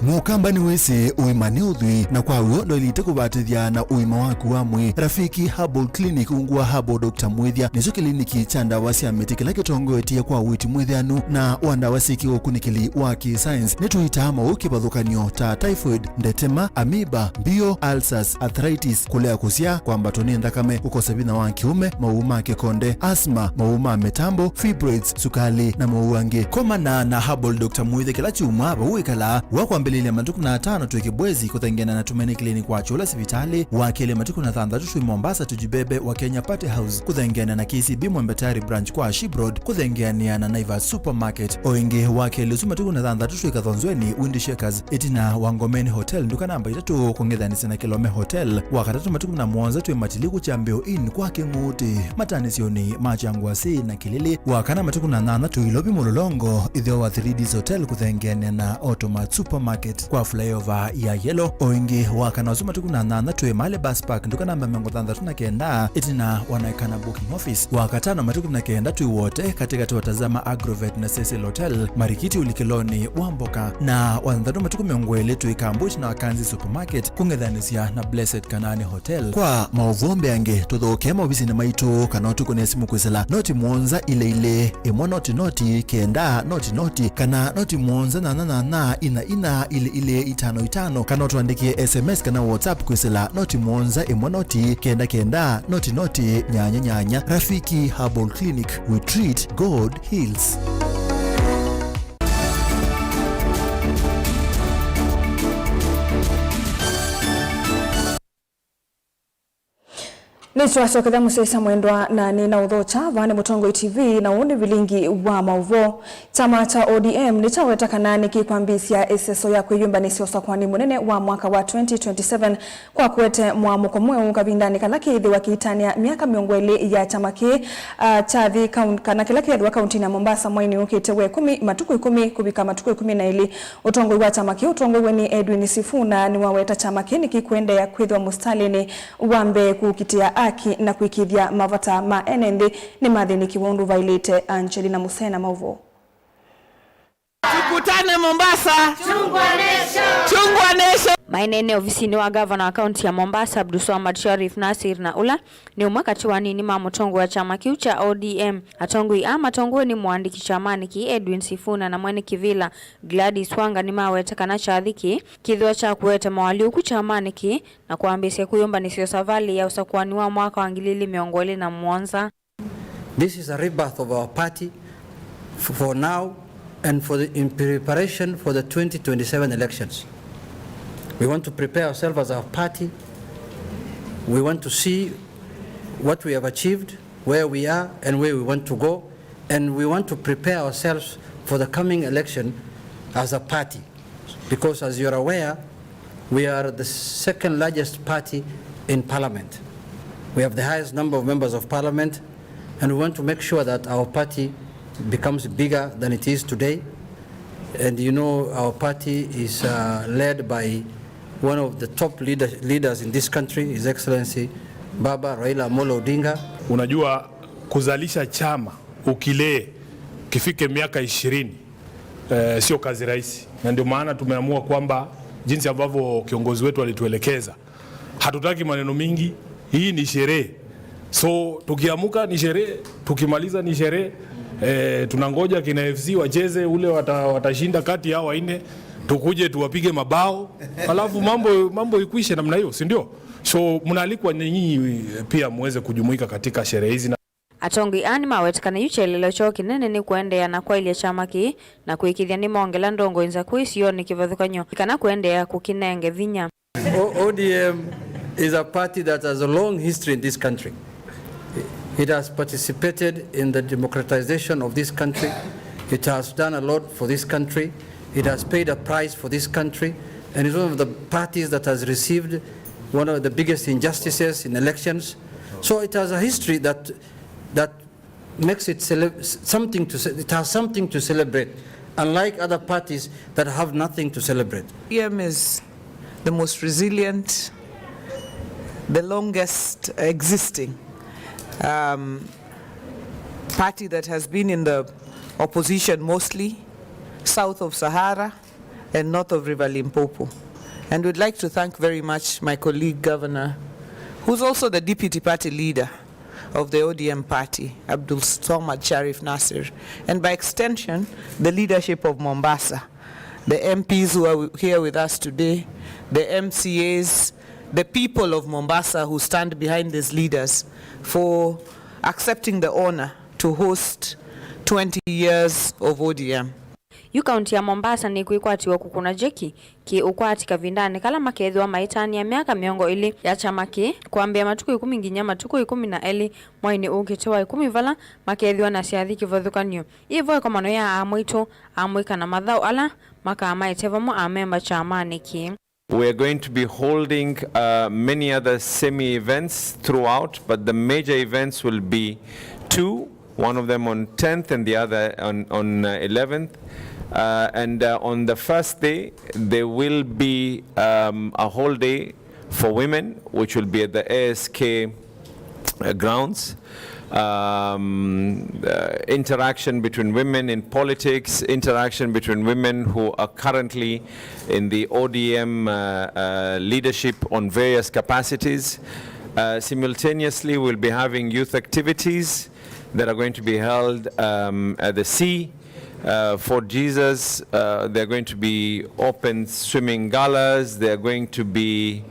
Mũkamba nĩwĩsĩ ũima nĩ ũthwii, na kwa w'o ndwaĩlĩte kũvatĩthya na ũima waku wa mwĩĩ. Rafiki Herbal Clinic ungu wa Herbal Doctor Mwĩthya nĩkyo kĩliniki kya ndawa sya mĩtĩ kĩla kĩtongoetye kwa ũiiti mwĩthĩanu na wa ndawa syĩ kĩũkunĩkĩli wa kĩ-science. Nĩtũitaa maũũ kĩvathũkany'o ta typhoid, ndetema, amoeba, mbio, ulcers, arthritis, kũlea kũsyaa, kwambatwa nĩ nthakame, kũkosa vinya wa kĩũme, maũũ ma kĩkonde, asthma, maũũ ma mĩtambo, fibroids, sukali, na maũũ angĩ. Komana na Herbal Doctor Mwĩthya kĩla kyumwa vau wĩkalaa, wa kwambĩlĩlya matukũ na atano twĩ Kibwezi kũthengeana na Tumaini Clinic wa Kyũla sivitalĩ, wa kelĩ matukũ na thanthatũ twĩ Mombasa Tujibebe wa Kenya Party House, kũthengeana na K C B Mwembe Tayari Branch kwa Ship Road, kũthengeanĩa na Naivas Supermarket. O ĩngĩ, wa kelĩ ũsu matukũ na thanthatũ twĩ Kathonzweni Wind Shakers, ĩtina wa Ngomeni Hotel, nduka namba itatũ, kũng'ethanĩsya na Kilome Hotel. Wa katatũ matukũ na mũonza twĩ Matiliku Kyambĩo Inn kwa Kĩng'ũtĩ, matanĩsyonĩ ma Kyangwasĩ na Kĩlĩlĩ. Wa kana matukũ na nyanya twĩ Ilovi Mũlolongo, ĩtheo wa Three Ds Hotel, kũthengeanĩa na Automat Supermarket kwa flyover ya Yellow. O ĩngĩ, wa kana ũsu matukũ na nyanya twĩ Male Bus Park, nduka namba mĩongo thanthatũ na kenda, ĩtina wa Naikana Booking Office. Wa katano matukũ na kenda twĩ Wote, katĩkatĩ wa Tazama Agrovet na Cecil Hotel, Marikiti ũlikĩlonĩ wa mboka. Na wa thanthatũ matukũ mĩongo ĩlĩ twĩ Kambu ĩtina wa Kanzi Supermarket, kũng'ethanĩsya na Blessed Kanaani Hotel. Kwa maũvoo mbeange, tũthokee maovisinĩ maitũ kana ũtũkũnĩe simũ kwĩsĩla noti mũonza ilĩ ilĩ, ĩmwe noti noti, kenda noti noti, kana noti mũonza nyanya nyanya, inya inya, ilĩ ilĩ, itano itano, kana ũtũandĩkĩe S M S kana WhatsApp kwĩsĩla noti mũonza ĩmwe noti, kenda kenda, noti noti, nyanya nyanya. Rafiki Herbal Clinic, we treat, God heals. Nĩtwasokethya mũsyaĩĩsya mwendwa, na nĩ na ũthokya. Vaa nĩ Mũtongoi T V, na ũũ nĩ vilingi wa maũvoo. Kyama kya O D M nĩkyaweta kana nĩkĩkwambĩĩsya ĩseso ya kwĩyũmbanĩsya ũsakũani mũnene wa mwaka wa twenty twenty-seven kwa kũete mwamũko mweũ kavindanĩ kala kĩĩthĩwa kĩitanĩa myaka mĩongo ĩlĩ ya kyama kĩĩ, ah, kyathi kaun-, kana kĩla kĩethĩwa kauntinĩ ya Mombasa mwainĩ ũkĩte wa ĩkũmi, matukũ ĩkũmi kũvika matukũ ĩkũmi na elĩ. Ũtongoi wa kyama kĩu ũtongoew'e nĩ Edwin Sifuna nĩwaweta kyama kĩĩ nĩkĩkũendeea kwĩthĩwa mũsitalĩnĩ wa mbee kũkitĩa aki na kũĩkĩĩthya mavata ma ene nthĩ nĩmathĩnĩkĩwa ũndũ vaĩlĩte. Angelina Musena, maũvoo. Tukutane Mombasa. Chungwa Nation. Chungwa Nation. Maineene ovisinĩ wa ngavana wa kaunti ya Mombasa, Abdulswamad Sharif Nasir, na ũla nĩ ũmwe katĩ wa anini ma mũtongoi wa kyama kĩu kya O D M. Atongoi aa matongoew'e nĩ mũandĩki kyamanĩ kĩĩ Edwin Sifuna na mwene kĩvĩla Gladys Wanga nĩmawete kana kyathi kĩĩ kĩthĩwa kya kũete moalyũku kyamanĩ kĩĩ na kwambĩĩsya kwĩyũmbanĩsya savalĩ ya ũsakũani wa mwaka wa ngili ilĩ mĩongo ĩlĩ na mũonza. This is a rebirth of our party f-, for now and for the, in preparation for the twenty twenty-seven elections. We want to prepare ourselves as a party. We want to see what we have achieved, where we are, and where we want to go. And we want to prepare ourselves for the coming election as a party. Because as you are aware, we are the second largest party in parliament. We have the highest number of members of parliament, and we want to make sure that our party becomes bigger than it is today. And you know, our party is, uh, led by one of the top leader-, leaders in this country, His Excellency Baba Raila Amolo Odinga. Unajua, kuzalisha chama ukilee kifike miaka ishirini, eh, sio kazi rahisi, na ndio maana tumeamua kwamba jinsi ambavyo kiongozi wetu alituelekeza, hatutaki maneno mingi. Hii ni sherehe, so tukiamuka ni sherehe, tukimaliza ni sherehe. Eh, tunangoja kina F C wacheze ule wata-, watashinda kati ya hawa wanne, tukuje tuwapige mabao, alafu mambo, mambo ikwishe namna hiyo, si ndio? So mnaalikwa nyinyi pia muweze kujumuika katika sherehe hizi. Atongoi aa nĩmaweta kana yu kyelelo kyoo kĩnene nĩ kũendeea na kwaĩlya kyama kĩĩ na kũĩkĩĩthya nĩmongela ndongoi nzakũ isionĩ kĩvathũkany'o nĩ kana kũendeea kũkĩnenge vinya. O-, O D M is a party that has a long history in this country. It has participated in the democratization of this country. It has done a lot for this country. It has paid a price for this country and is one of the parties that has received one of the biggest injustices in elections. So it has a history that, that makes it cele-, something to ce-, it has something to celebrate, unlike other parties that have nothing to celebrate. O D M is the most resilient, the longest existing, um, party that has been in the opposition mostly south of Sahara and north of River Limpopo. And we'd like to thank very much my colleague governor, who's also the deputy party leader of the O D M party, Abdul Samad Sharif Nasir, and by extension, the leadership of Mombasa, the M Ps who are here with us today, the M C As, the people of Mombasa who stand behind these leaders for accepting the honor to host twenty years of O D M. Yu kaunti ya Mombasa nĩkwĩkwatiwa kũkũna jeki kĩ ũkwati kavindanĩ kala makethĩwa maitany'a myaka mĩongo ĩlĩ ya kyama kĩĩ, kwambĩa matukũ ĩkũmi nginya matukũ ĩkũmi na elĩ mwainĩ ũkĩte wa ĩkũmi, vala makethĩwa na syathi kĩvathũkany'o. Yĩvo ĩkomano ya amwaitũ, amũika na mathaũ ala makamaete vamwe amemba kyamanĩ kĩĩ. We are going to be holding uh, many other semi-events throughout, but the major events will be two, one of them on tenth and the other on, on uh, eleventh. Uh, and uh, on the first day, there will be um, a whole day for women, which will be at the A S K uh, grounds. Um, uh, interaction between women in politics, interaction between women who are currently in the O D M uh, uh, leadership on various capacities. Uh, simultaneously, we'll be having youth activities that are going to be held um, at the sea. Uh, for Jesus, uh, there are going to be open swimming galas, there are going to be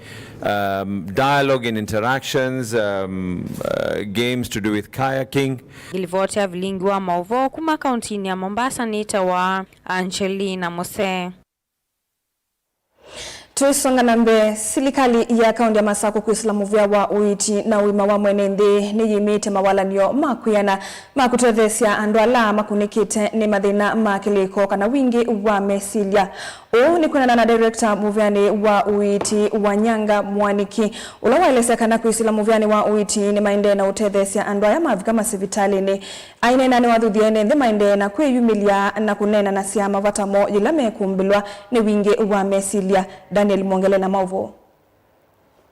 um, dialogue and interactions, um, uh, games to do with kayaking. Ngilivoti ya vilingi wa maũvoo kuma kauntinĩ ya Mombasa nĩtawa Angelina Mose. Tũisonga na mbee, silikalĩ ya kaũntĩ ya Masakũ kwĩsĩla mũvĩa wa ũiiti na ũima wa mwene nthĩ nĩyĩmĩĩte mawalany'o ma kwĩana ma kũtetheesya andũ ala makũnĩkĩte nĩ mathĩna ma kĩlĩko kana wingĩ wa mesilya. Ũu nĩ kwĩanana na director mũvĩanĩ wa ũiiti wa Nyanga Mwaniki, ũla waelesya kana kwĩsĩla mũvĩanĩ wa ũiiti nĩmaendee na ũtetheesya andũ aya mavika masivitalĩnĩ. Aineena nĩwathuthie ene nthĩ maendee na kwĩyumĩlya na kũneenanasya mavata moo yĩla mekũmbĩlwa nĩ wingĩ wa mesilya. Daniel Mwongele na maũvoo.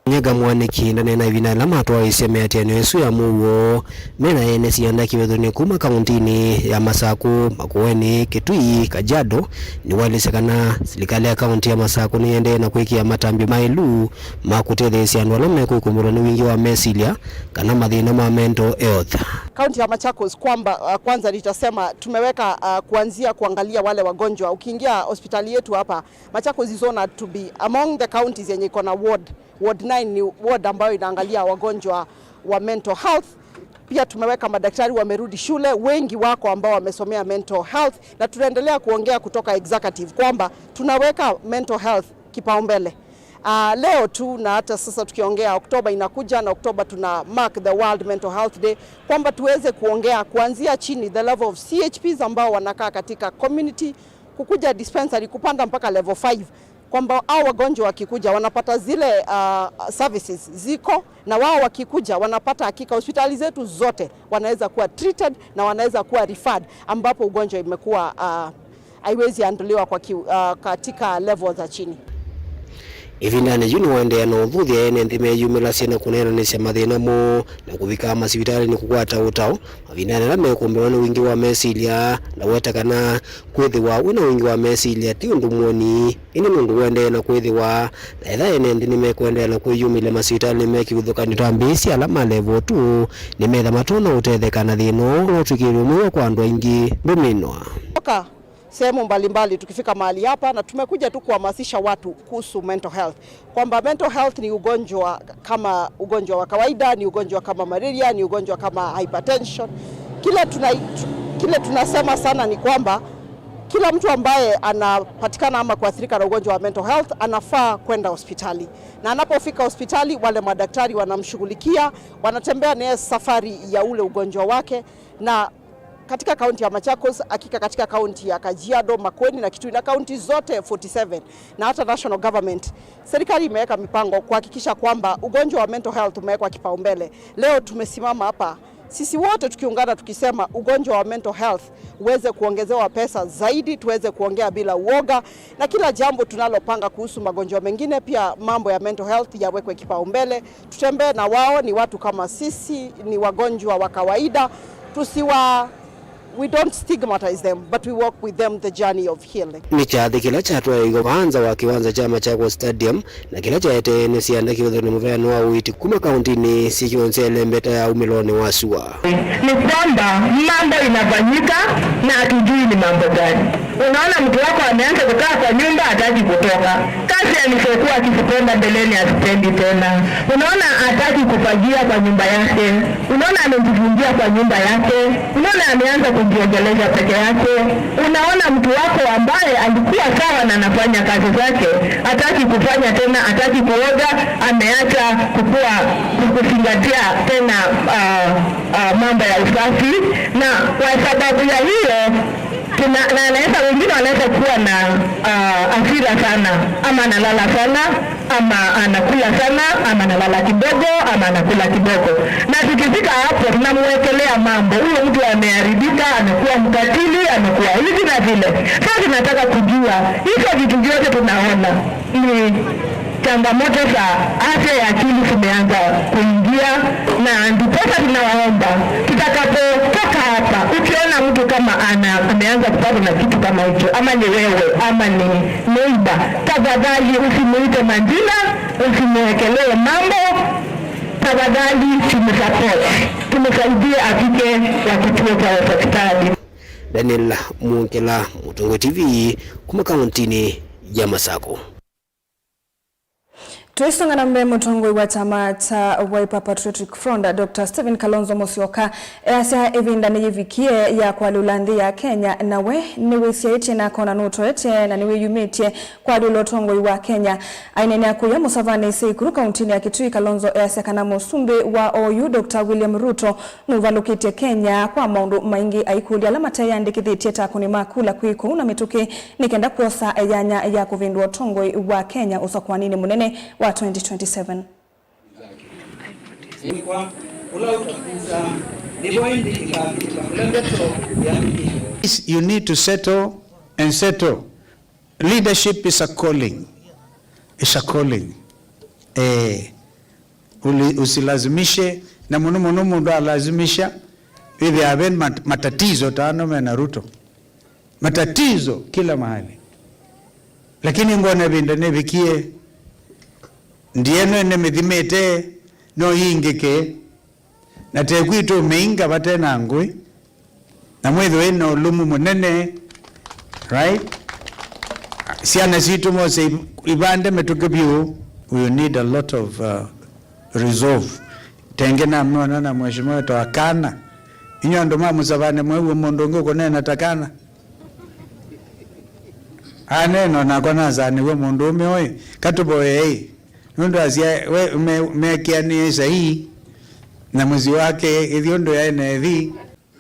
Nyanga Mwaniki ndaneena ĩvinda yĩla matwaĩĩsye mĩatĩanĩo ĩsu ya mũuo me na ene sianda kĩvethonĩ kuma kaũntĩnĩ ya Masakũ, Makueni, Kitui, Kajiado, nĩwaelesya kana silikalĩ ya kaũntĩ ya Masakũ nĩyĩendee na kwĩkĩa matambya maĩlu ma kũtetheesya andũ ala mekwĩkumbĩlwa nĩ wingĩ wa mesilya kana mathĩna ma mental health. Kaunti ya Machakos kwamba, uh, kwanza nitasema tumeweka, uh, kuanzia kuangalia wale wagonjwa. Ukiingia hospitali yetu hapa, Machakos is honored to be among the counties yenye iko na ward. Ward nine ni ward ambayo inaangalia wagonjwa wa mental health. Pia tumeweka madaktari wamerudi shule, wengi wako ambao wamesomea mental health, na tunaendelea kuongea kutoka executive kwamba tunaweka mental health kipaumbele. Ah, leo tu na hata sasa tukiongea, Oktoba inakuja na Oktoba tuna mark the World Mental Health Day, kwamba tuweze kuongea kuanzia chini, the level of C H Ps ambao wanakaa katika community, kukuja dispensary, kupanda mpaka level five, kwamba hao wagonjwa wakikuja wanapata zile, ah, services ziko, na wao wakikuja wanapata hakika hospitali zetu zote wanaweza kuwa treated na wanaweza kuwa referred, ambapo ugonjwa imekuwa, ah, haiwezi handliwa kwa ki-, ah, katika level za chini. Ĩvindanĩ yu nĩwaendeea na ũthuthya ene nthĩ meyumĩlasya na kũneenanĩsya mathĩna moo na kũvika masivitalĩnĩ kũkwata ũtao. Mavindanĩ ala mekũmbĩlwa nĩ wingĩ wa mesilya, ndaweta kana kwĩthĩwa wĩ na wingĩ wa mesilya ti ũndũ mwoni, ĩndĩ nũndũ ũendee na kwĩthĩwa na etha ene nthĩ nĩmekũendeea na kwĩyumĩlya masivitalĩnĩ me kĩvathũkany'o ta mbĩĩsya ala ma level two nĩmetha matonya ũtetheka na thĩna ũũ ũla ũtw'ĩkĩte ũmwe kwa andũ aingĩ ndũmĩnwa. Sehemu mbalimbali, tukifika mahali hapa, na tumekuja tu kuhamasisha watu kuhusu mental health, kwamba mental health ni ugonjwa kama ugonjwa wa kawaida, ni ugonjwa kama malaria, ni ugonjwa kama hypertension. Kile tuna-, kile tunasema sana ni kwamba kila mtu ambaye anapatikana ama kuathirika na ugonjwa wa mental health anafaa kwenda hospitali, na anapofika hospitali, wale madaktari wanamshughulikia, wanatembea naye safari ya ule ugonjwa wake, na Katika kaunti ya Machakos, hakika katika kaunti ya Kajiado, Makueni na Kitui na kaunti zote forty seven na hata national government, serikali imeweka mipango kuhakikisha kwamba ugonjwa wa mental health umewekwa kipaumbele. Leo tumesimama hapa sisi wote tukiungana tukisema ugonjwa wa mental health uweze kuongezewa pesa zaidi, tuweze kuongea bila uoga, na kila jambo tunalopanga kuhusu magonjwa mengine pia mambo ya mental health yawekwe kipaumbele. Tutembee na wao, ni watu kama sisi, ni wagonjwa wa kawaida. Tusiwa, we don't stigmatize them, but we walk with them the journey of healing. Nĩ kyathĩ kĩla kyatwaĩĩwe vaa nza wa kĩwanza kya Machakos Stadium, na kĩla kyaetee nĩ syana kĩũthonĩ mũveanĩ wa ũiiti kuma kaũntĩnĩ syĩ kĩwonzya ĩlembeta ya umĩlonĩ wa sua. Ni kwamba mambo inafanyika na hatujui ni mambo gani. Unaona mtu wako ameanza kukaa kwa nyumba, hataki kutoka. Kazi alizokuwa akizipenda mbeleni hazipendi tena. Unaona hataki kufagia kwa nyumba yake. Unaona amejifungia kwa nyumba yake. Unaona ameanza kujiongelesha peke yake. Unaona mtu wako ambaye alikuwa sawa na anafanya kazi zake, hataki kufanya tena, hataki kuoga, ameacha kukua, kuzingatia tena, ah, ah, mambo ya usafi. Na kwa sababu ya hiyo, tuna-, na anaweza, wengine wanaweza kuwa na, ah, hasira sana, ama analala sana, ama anakula sana, ama analala kidogo, ama anakula kidogo. Na tukifika hapo, tunamwekelea mambo. Huyo mtu ameharibika, amekuwa mkatili, amekuwa hivi na vile. Sasa tunataka kujua, hizo vitu vyote tunaona ni changamoto za afya ya akili zimeanza kuingia, na ndiposa tunawaomba, tutakapotoka hapa, ukiona mtu kama ana-, ameanza kupatwa na kitu kama hicho, ama ni wewe, ama ni neighbor, tafadhali usimuite majina, usimwekelee mambo, tafadhali tumsupport, tumsaidie afike kwa kituo cha hospitali. Daniel Mwongela, Mũtongoi T V, kuma kaũntĩnĩ ya Masako. Tũisonga na mbee, mũtongoi wa kyama kya Wiper Patriotic Front, Doctor Stephen Kalonzo Musyoka, easya ĩvinda nĩyĩvikie ya kũalyũla nthĩ ya Kenya, na we nĩwĩsyaĩtye na akona nũtoetye na nĩwĩyumĩtye kũalyũla ũtongoi wa Kenya. Aineenea kũya mũsavanĩ Seikuru, kaũntĩnĩ ya Kitui, Kalonzo easya kana mũsumbĩ wa oyu, Doctor William Ruto, nũvalũkĩtye Kenya kwa maũndũ maingĩ, aikũlya ala mateyandĩkĩthĩtye ta akũni ma kula kwĩ kũu na mĩtũkĩ nĩ kenda kwosa yanya ya kũvĩndũa ũtongoi wa Kenya ũsakũaninĩ mũnene wa twenty twenty-seven. Yes, you need to settle and settle. Leadership is a calling. It's a calling. Eh, uli-, usilazimishe, na mũno mũno mũndũ alazimisha, wĩthĩa ve mat-, matatizo ta ano me na Ruto. Matatizo kila mahali. Lakini ngona ĩvinda nĩvikie, ndieno ene mĩthimĩte, no yingĩke. Na te kwitũ mĩinga vate na ngũĩ, na mwĩthĩwe ĩna ũlũmu mũnene, right? Syana sitũ mose i-, ivande mĩtũkĩ vyũ. We need a lot of, uh, resolve. Tenge namwona na mheshimiwa wetu akana. Inyo andũ ma mũsavanĩ mwew'e mũndũ ũngĩ ũkũneena ta kana? Aneena nakwa nasanĩw'e mũndũ ũme ũĩ, katũvoyei. Nũndũ asya, we, me-, meekĩanĩe saii na mũsyĩ wake, ĩthi ũndũ yaĩ na ĩthi.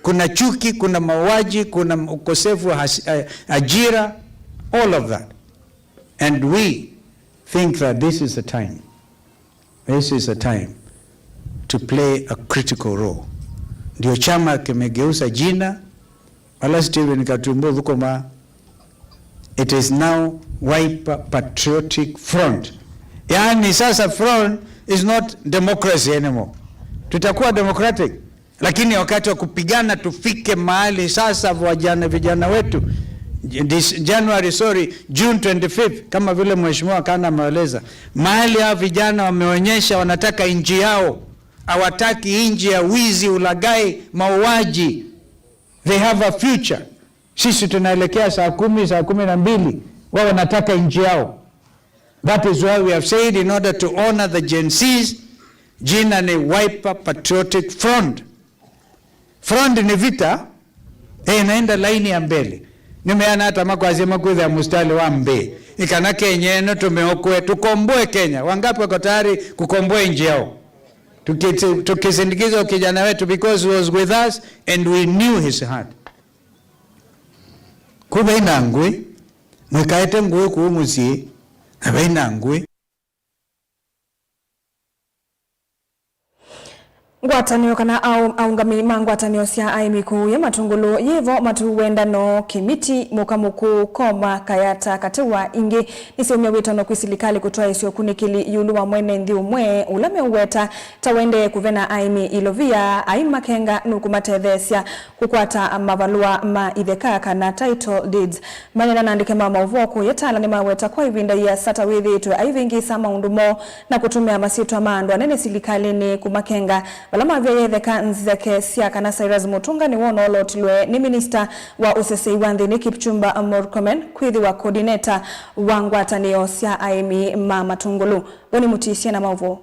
Kuna chuki, kuna mauaji, kuna ukosefu wa has-, eh, ajira, all of that. And we think that this is the time. This is the time to play a critical role. Ndio chama kimegeuza jina, wala Stephen Katumbo thukuma, it is now Wiper Patriotic Front. Yaani sasa front is not democracy anymore. Tutakuwa democratic, lakini wakati wa kupigana tufike mahali sasa, vijana, vijana wetu, this January, sorry, June twenty-fifth, kama vile mheshimiwa Kana ameeleza, mahali hao vijana wameonyesha wanataka nchi yao, hawataki nchi ya wizi, ulaghai, mauaji. They have a future. Sisi tunaelekea saa kumi, saa kumi na mbili, wao wanataka nchi yao. That is why we have said, in order to honor the Gen Zs, jina ni Wiper Patriotic Front. Front ni vita, eh, naenda laini ya mbele. Nimeana hata makwazia makwĩthĩa mũsitali wa mbee. Nĩ kana Kenya ĩno tũmĩokoe, tũkomboe Kenya. Wangapi wako tayari kukomboa nchi yao? Tuki-, tukisindikiza kijana wetu because he was with us and we knew his heart. Kũu vai na ngũĩ, mũikaete ngũĩ kũu mũsyĩ, na vai na ngũĩ. Ngwatanĩo kana aũ-, aũngamĩi ma ngwatanĩo sya aĩmi kũũya Matũngũlũ yĩvo matu wendano. Kĩmiti, Mũka Mũkũũ, Koma, Kayata, Katĩwa ingĩ nĩsyaumya wĩtano kwĩ silikalĩ kũtwaĩĩsya ũkunĩkĩli ĩũlũ wa mwene nthĩ ũmwe ũla meũweta ta ũendee kũvena aĩmi ilovia, aimakenga nũkũmatetheesya kũkwata mavalũa ma itheka kana title deeds. Maneena na andĩki ma maũvoo kũũya Tala nĩmaweta kwa ĩvinda ĩasa ta wĩthĩĩtwe aivĩngĩĩsa maũndũ moo na kũtũmĩa masyĩtwa ma andũ anene silikalĩnĩ kũmakenga vala mavyaĩe itheka nzeke sya kana Cyrus Mũtũnga nĩwe ũnoolotilwe nĩ minista wa ũseseĩ wa nthĩnĩ Kipchumba Murkomen kwĩthĩwa coordinator wa ngwatanĩo sya aĩmi ma Matũngũlũ. Vau nĩ mũtiisye na maũvoo.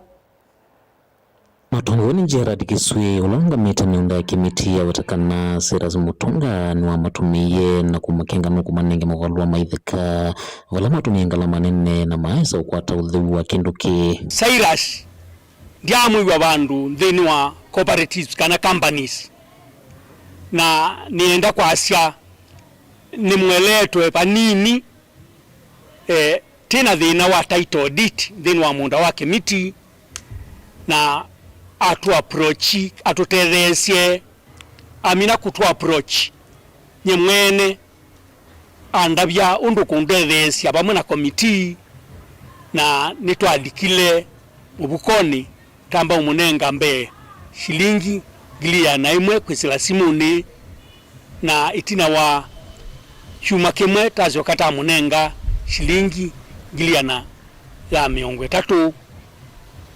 Matongoi nĩ Gerard Kĩswĩ, ũla ũngamĩte mĩũnda ya Kĩmiti, aweta kana Cyrus Mũtũnga nĩwamatũmĩie na kũmakenga nũkũmanenge mavalũa ma itheka, vala matũmĩe ngalama nene na maaĩsa ũkwata ũtheu wa kĩndũ kĩĩ. Cyrus ndyaamwĩw'a vandũ nthĩnĩ wa cooperatives kana companies, na nĩenda kwasya nĩmũeleetwe vanini. Eh, twĩ na thĩna wa title deed nthĩnĩ wa mũũnda wa Kĩmiti, na atũ approach, atũtetheesye, amina kũtũ approach nye mwene, andavya ũndũ kũndetheesya vamwe na committee, na nĩtwalikile mũvukonĩ. Tamba ũmũnenga mbee silingi ngili ĩana ĩmwe kwĩsĩla simũnĩ, na ĩtina wa kyumwa kĩmwe tasyoka tamũnenga silingi ngili ĩana ya mĩongo ĩtatũ.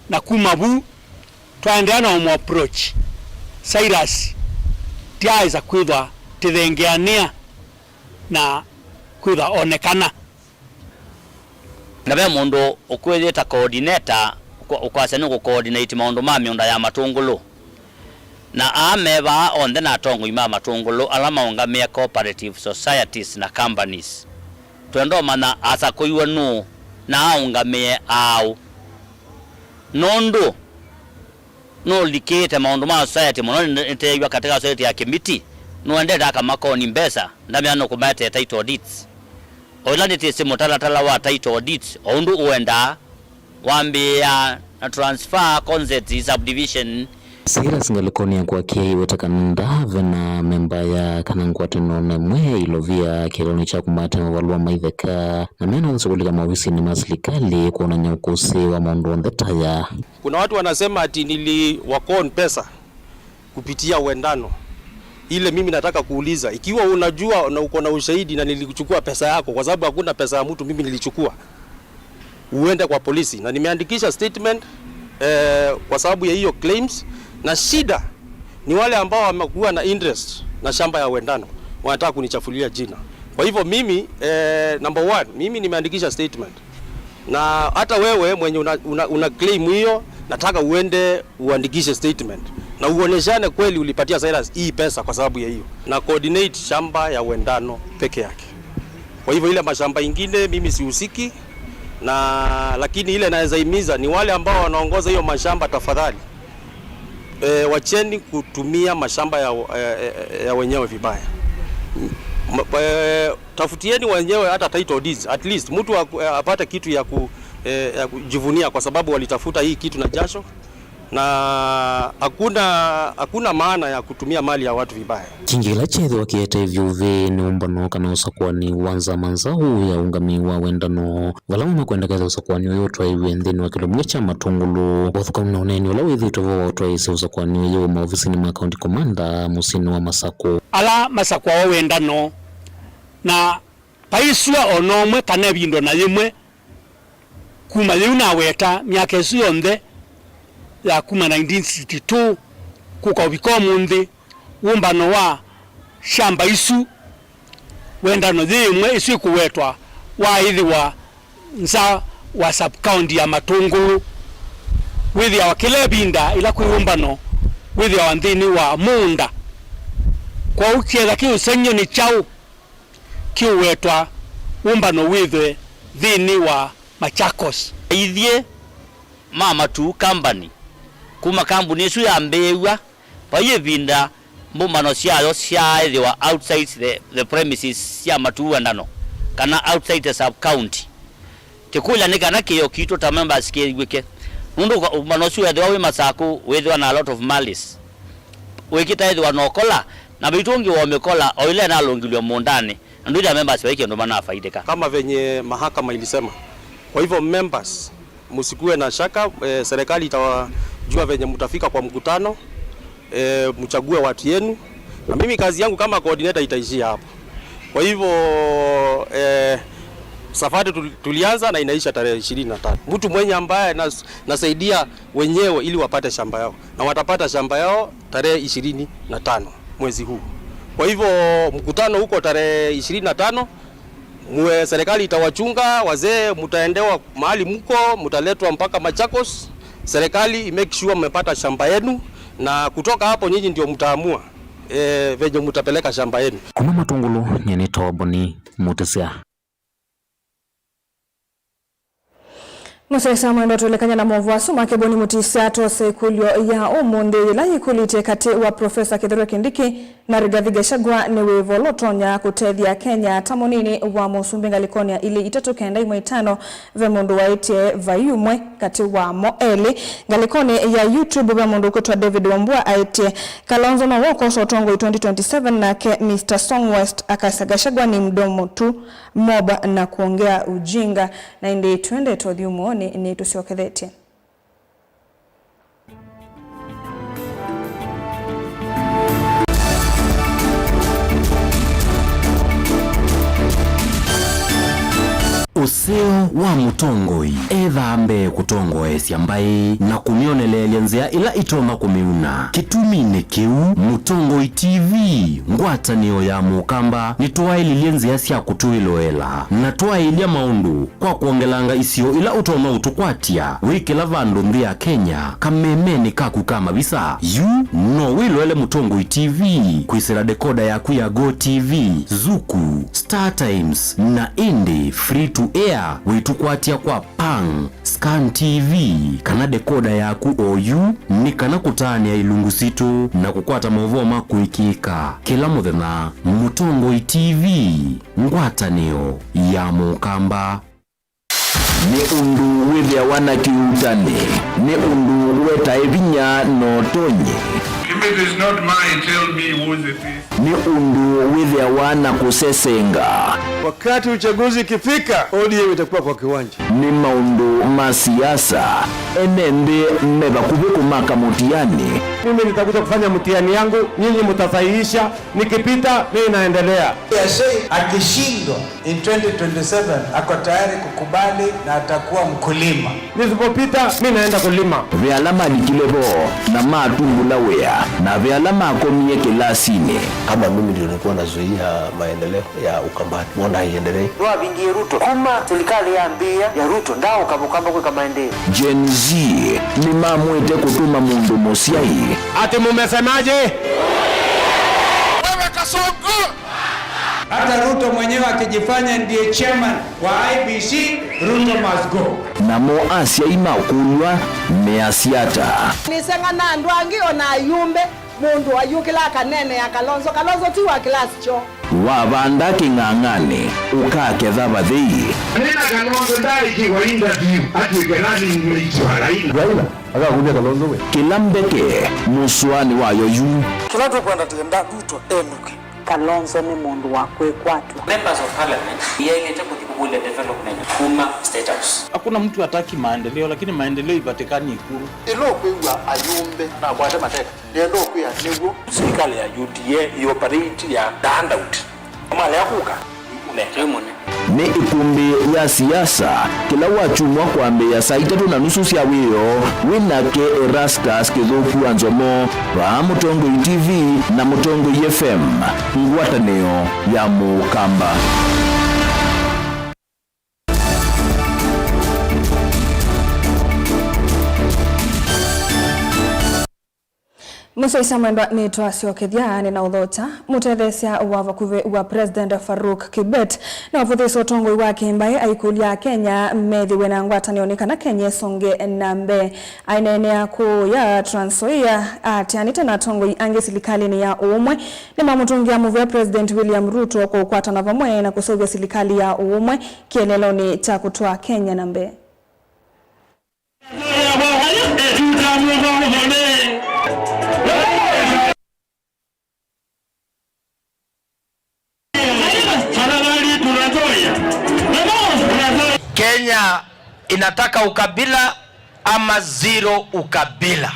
Na kuma vu, twaendeea na ũmũ approach Cyrus, tyaaĩsa kwĩthwa tĩthengeanĩa na kwĩthwa onekana. Na ve mũndũ ũkwĩyĩta coordinator, ũkwa-, ũkwasya nĩ kũ coordinate maũndũ ma mĩũnda ya Matũngũlũ. Na aa me vaa onthe na atongoi ma Matũngũlũ ala maũngamĩe cooperative societies na companies. Twenda ũmanya asakũiwe nũũ na aũngamĩe aaũ. Nũndũ nũlikĩĩte maũndũ ma society mũno, nĩ-, nĩteew'a katika society ya Kĩmiti, nũendete akamakoni mbesa, ndamea nũkũmaetee title deeds. O ĩla nĩtĩsĩ mũtalatala wa title deeds, o ũndũ ũendaa, wambĩĩaa na transfer, consent, subdivision. Cyrus ngalĩkonĩ ya kwake aiweta kana ndave na memba ya kana ngwatanĩo na ĩmwe ya ilovia kĩlonĩ kya kũmaete mavalũa ma itheka, na mena ũsĩ kũlika maovisinĩ ma silikalĩ kwonany'a ũkũsĩ wa maũndũ onthe ta aya. Kuna watu wanasema ati niliwakon pesa kupitia Wendano. Ile mimi nataka kuuliza, ikiwa unajua na uko na ushahidi na nilichukua pesa yako, kwa sababu hakuna pesa ya mtu mimi nilichukua, uende kwa polisi. Na nimeandikisha statement, eh, kwa sababu ya hiyo claims. Na shida ni wale ambao wamekuwa na interest na shamba ya Wendano, wanataka kunichafulia jina. Kwa hivyo mimi, eh, number one, mimi nimeandikisha statement. Na hata wewe mwenye una, una, una claim hiyo, nataka uende uandikishe statement na uoneshane kweli ulipatia Cyrus hii pesa kwa sababu ya hiyo. Na coordinate shamba ya Wendano peke yake. Kwa hivyo ile mashamba ingine mimi sihusiki, na lakini ile naweza himiza ni wale ambao wanaongoza hiyo mashamba, tafadhali, e, wacheni kutumia mashamba ya, e, e, ya wenyewe vibaya. M-, e, tafutieni wenyewe hata title deeds, at least mtu aku-, e, apate kitu ya ku-, e, ya kujivunia kwa sababu walitafuta hii kitu na jasho, na hakuna, hakuna maana ya kutumia mali ya watu vibaya. Kĩngĩ kĩla kyethĩwa kĩete ĩvyũvĩ nĩ ũmbano kana ũsakũani wa nzama nzaũ ya ũngamĩi wa Wendano. Vala amwe makwenda ketha ũsakũani ũyũ ũtwaĩwe nthĩnĩ wa kĩlũmũnĩ kya Matũngũlũ. Ũthũkanu na ũneeni ũla wĩthĩĩtwe vo wa ũtwaĩĩsya ũsakũani ũyũ maovisinĩ ma County Commander mũsyĩnĩ wa Masakũ. Ala masakũawa Wendano, na vai sua o na ũmwe kana ĩvinda o na yĩmwe kuma yĩu naweta myaka ĩsu yonthe ya kuma nineteen sixty-two kũka ũvika ũmũnthĩ, ũmbano wa shamba isu, Wendano yĩ ĩmwe ĩsu ĩkũwetwa, waaĩthĩwa nza wa sub-county ya Matũngũlũ. Wĩthĩawa kĩla ĩvinda ĩla kwĩ ũmbano, wĩthĩawa nthĩnĩ wa mũũnda. Kwoou kĩetha kĩũsengy'o nĩ kyaũ kĩũwetwa ũmbano wĩthwe nthĩnĩ wa Machakos? Aithyĩ ma Matuu Company, kuma kambuni ĩsu yambĩĩw'a, vai ĩvinda Mbũmbano syayo syaaĩthĩwa outside the, the premises sya matuandano kana outside the sub-county. Kĩkũlya nĩ kana kĩĩo kitũ ta members kĩw'ĩke, nũndũ ũka-, ũmbano ũsu weethĩwa wĩ Masakũ wĩthĩwa na a lot of malice. Wĩkĩtaĩthĩwa na ũkola, na vaitũ ũngĩ wa ũmĩkola o ĩla ĩnalũngilw'e mũũndanĩ, na ndwĩthĩa members vai kĩndũ manafaidĩka. Kama venye mahakama ilisema. Kwa hivyo members, msikuwe na shaka, eh, serikali itawajua venye mtafika kwa mkutano, eh, mchague watu yenu. Na mimi kazi yangu kama coordinator itaishia hapo. Kwa hivyo, eh, safari tul-, tulianza na inaisha tarehe ishirini na tano. Mtu mwenye ambaye nas-, nasaidia wenyewe ili wapate shamba yao. Na watapata shamba yao tarehe ishirini na tano mwezi huu. Kwa hivyo, mkutano uko tarehe ishirini na tano, muwe, serikali itawachunga, wazee mtaendewa mahali mko, mtaletwa mpaka Machakos. Serikali i make sure mmepata shamba yenu, na kutoka hapo nyinyi ndio mtaamua, eh, venye mtapeleka shamba yenu. Kuma Matungulu, nyie nĩ Toboni Mutisya. Mũsyaĩĩsya mwendwa, twĩlekany'a na maũvoo asu ma Kĩvũni Mũtisya, twose ĩkũlyo ya ũmũnthĩ yĩla yĩkũlĩtye katĩ wa Profesa Kithure Kindiki na Rigathi Gachagua, nĩ wĩva ũla ũtonya kũtethya Kenya ta mũnini wa mũsumbĩ ngalĩkonĩ ya ilĩ itatũ kenda imwe itano? Ve mũndũ waĩtye vai ũmwe katĩ wamo elĩ. Ngalĩkonĩ ya YouTube ve mũndũ ũkwĩtwa David Wambua aĩtye, Kalonzo nowe ũkosa ũtongoi twenty twenty-seven, nake Mister Song West akasya Gachagua ni mdomo tu, mob na kuongea ujinga. Na ĩndĩ twendete ũthyũmũonĩ nĩtũsyokethetye. Ũseo wa mũtongoi ethaa mbee kũtongoesya mbaĩ na kũmyoneleelya nzĩa ĩla ĩtonya kũmĩuna. Kĩtuminĩ kĩu, Mũtongoi T V, ngwatanĩo ya Mũkamba, nĩtwaĩlilye nzĩa sya kũtwĩloela na twaĩlya maũndũ kwa kwongelanga isio ila ũtonya ũtũkwatya wĩ kĩla vandũ nthĩ ya Kenya, kamemenĩ kaku ka mavisa. Yu no wĩloele Mũtongoi T V kwĩsĩla dekoda yaku ya Go T V, Zuku, Star Times, na ĩndĩ free to air wĩtũkwatya kwa Pang, Scan T V, kana dekoda yaku oyu, nĩ kana kũtaanĩa ilungu sitũ na kũkwata maũvoo ma kũĩkĩĩka kĩla mũthenya. Mũtongoi T V. Ngwatanĩo ya Mũkamba. Nĩ ũndũ wĩthĩawa na kĩutanĩ, nĩ ũndũ wetae vinya na ũtonyi. If it is not mine, tell me whose it is. Nĩ ũndũ wĩthĩawa na kũsesenga. Wakati uchaguzi ikifika, O D M itakuwa kwa kiwanja. Nĩ maũndũ ma siasa, ene nthĩ me vakuvĩ kũmaka mũtiani. Mimi nitakuja kufanya mtihani yangu, nyinyi mtasahihisha. Nikipita, mimi naendelea. Yasei akishindwa in twenty twenty-seven, ako tayari kukubali na atakuwa mkulima. Nisipopita, mi naenda kulima. Ve ala malikile vo na matumbũla wĩa, na ve ala makomie kĩlasinĩ. Kama mimi ndio nilikuwa nazuia maendeleo ya Ukambani, mbona haiendelee? Nĩwavingie Ruto. Kuma serikali yambĩĩa ya Ruto, ndaaũka Mũkamba kwĩka maendeeo. Gen Z nĩmamwĩte kũtũma mũndũ mũsyai. Ati mumesemaje? Wewe Kasongo! Hata Ruto mwenyewe akijifanya ndiye chairman wa I E B C, Ruto must go. Namo asyai makũlw'a measya ata? Nĩseng'ana andũ angĩ o na ayumbe. Mũndũ ayũkĩla akaneenea Kalonzo. Kalonzo ti wa class kyo. Wavanda kĩng'ang'anĩ, ũkaketha vathei. Nĩna Kalonzo ndaaĩkĩwa interview atw'ĩke running mate wa Raila. Raila akakũlya Kalonzo we. Kĩla mbeke mũsũanĩ wayo yu. Kĩla tũkwenda tũyenda Ruto enũke. Kalonzo nĩ mũndũ wa kwĩkwatw'a. Members of Parliament yaĩlĩte kũthi kũkũlya development kuma State House. Hakuna mtu hataki maendeleo, lakini maendeleo ipatikani Ikulu. Ĩla ũkwĩw'a ayumbe nakwate mateka. Nĩenda ũkwĩa nĩw'o. Serikali ya U D A ĩoperate ya the handout. Malea kũka, ũnenga mũne. Nĩ ĩkũmbĩ ya siasa, kĩla wakyumwa kwambĩĩa saa itatũ na nusu sya wĩoo, wĩ nake Erastus Kĩthũku wa Nzomo, vaa Mũtongoi T V na Mũtongoi F M, ngwatanĩo ya Mũkamba. Mũsyaĩĩsya mwendwa, nĩtwasyokethya nĩnaũthokya. Mũtetheesya wa vakuvĩ wa President Farouk Kibet nĩwavũthĩĩsye ũtongoi wa kĩmbaĩ aikũlya Akenya methĩwe na ngwatanĩo nĩ kana Kenya ĩsonge na mbee. Aineenea kũũ ya Trans Nzoia, aatĩanĩte na atongoi angĩ silikalĩnĩ ya ũũmwe, nĩmamũtũngĩa mũvea President William Ruto kwa ũkwatana vamwe na kũseũvya silikalĩ ya ũũmwe kĩeleelonĩ kya kũtwaa Kenya na mbee. Kenya inataka ukabila ama zero ukabila?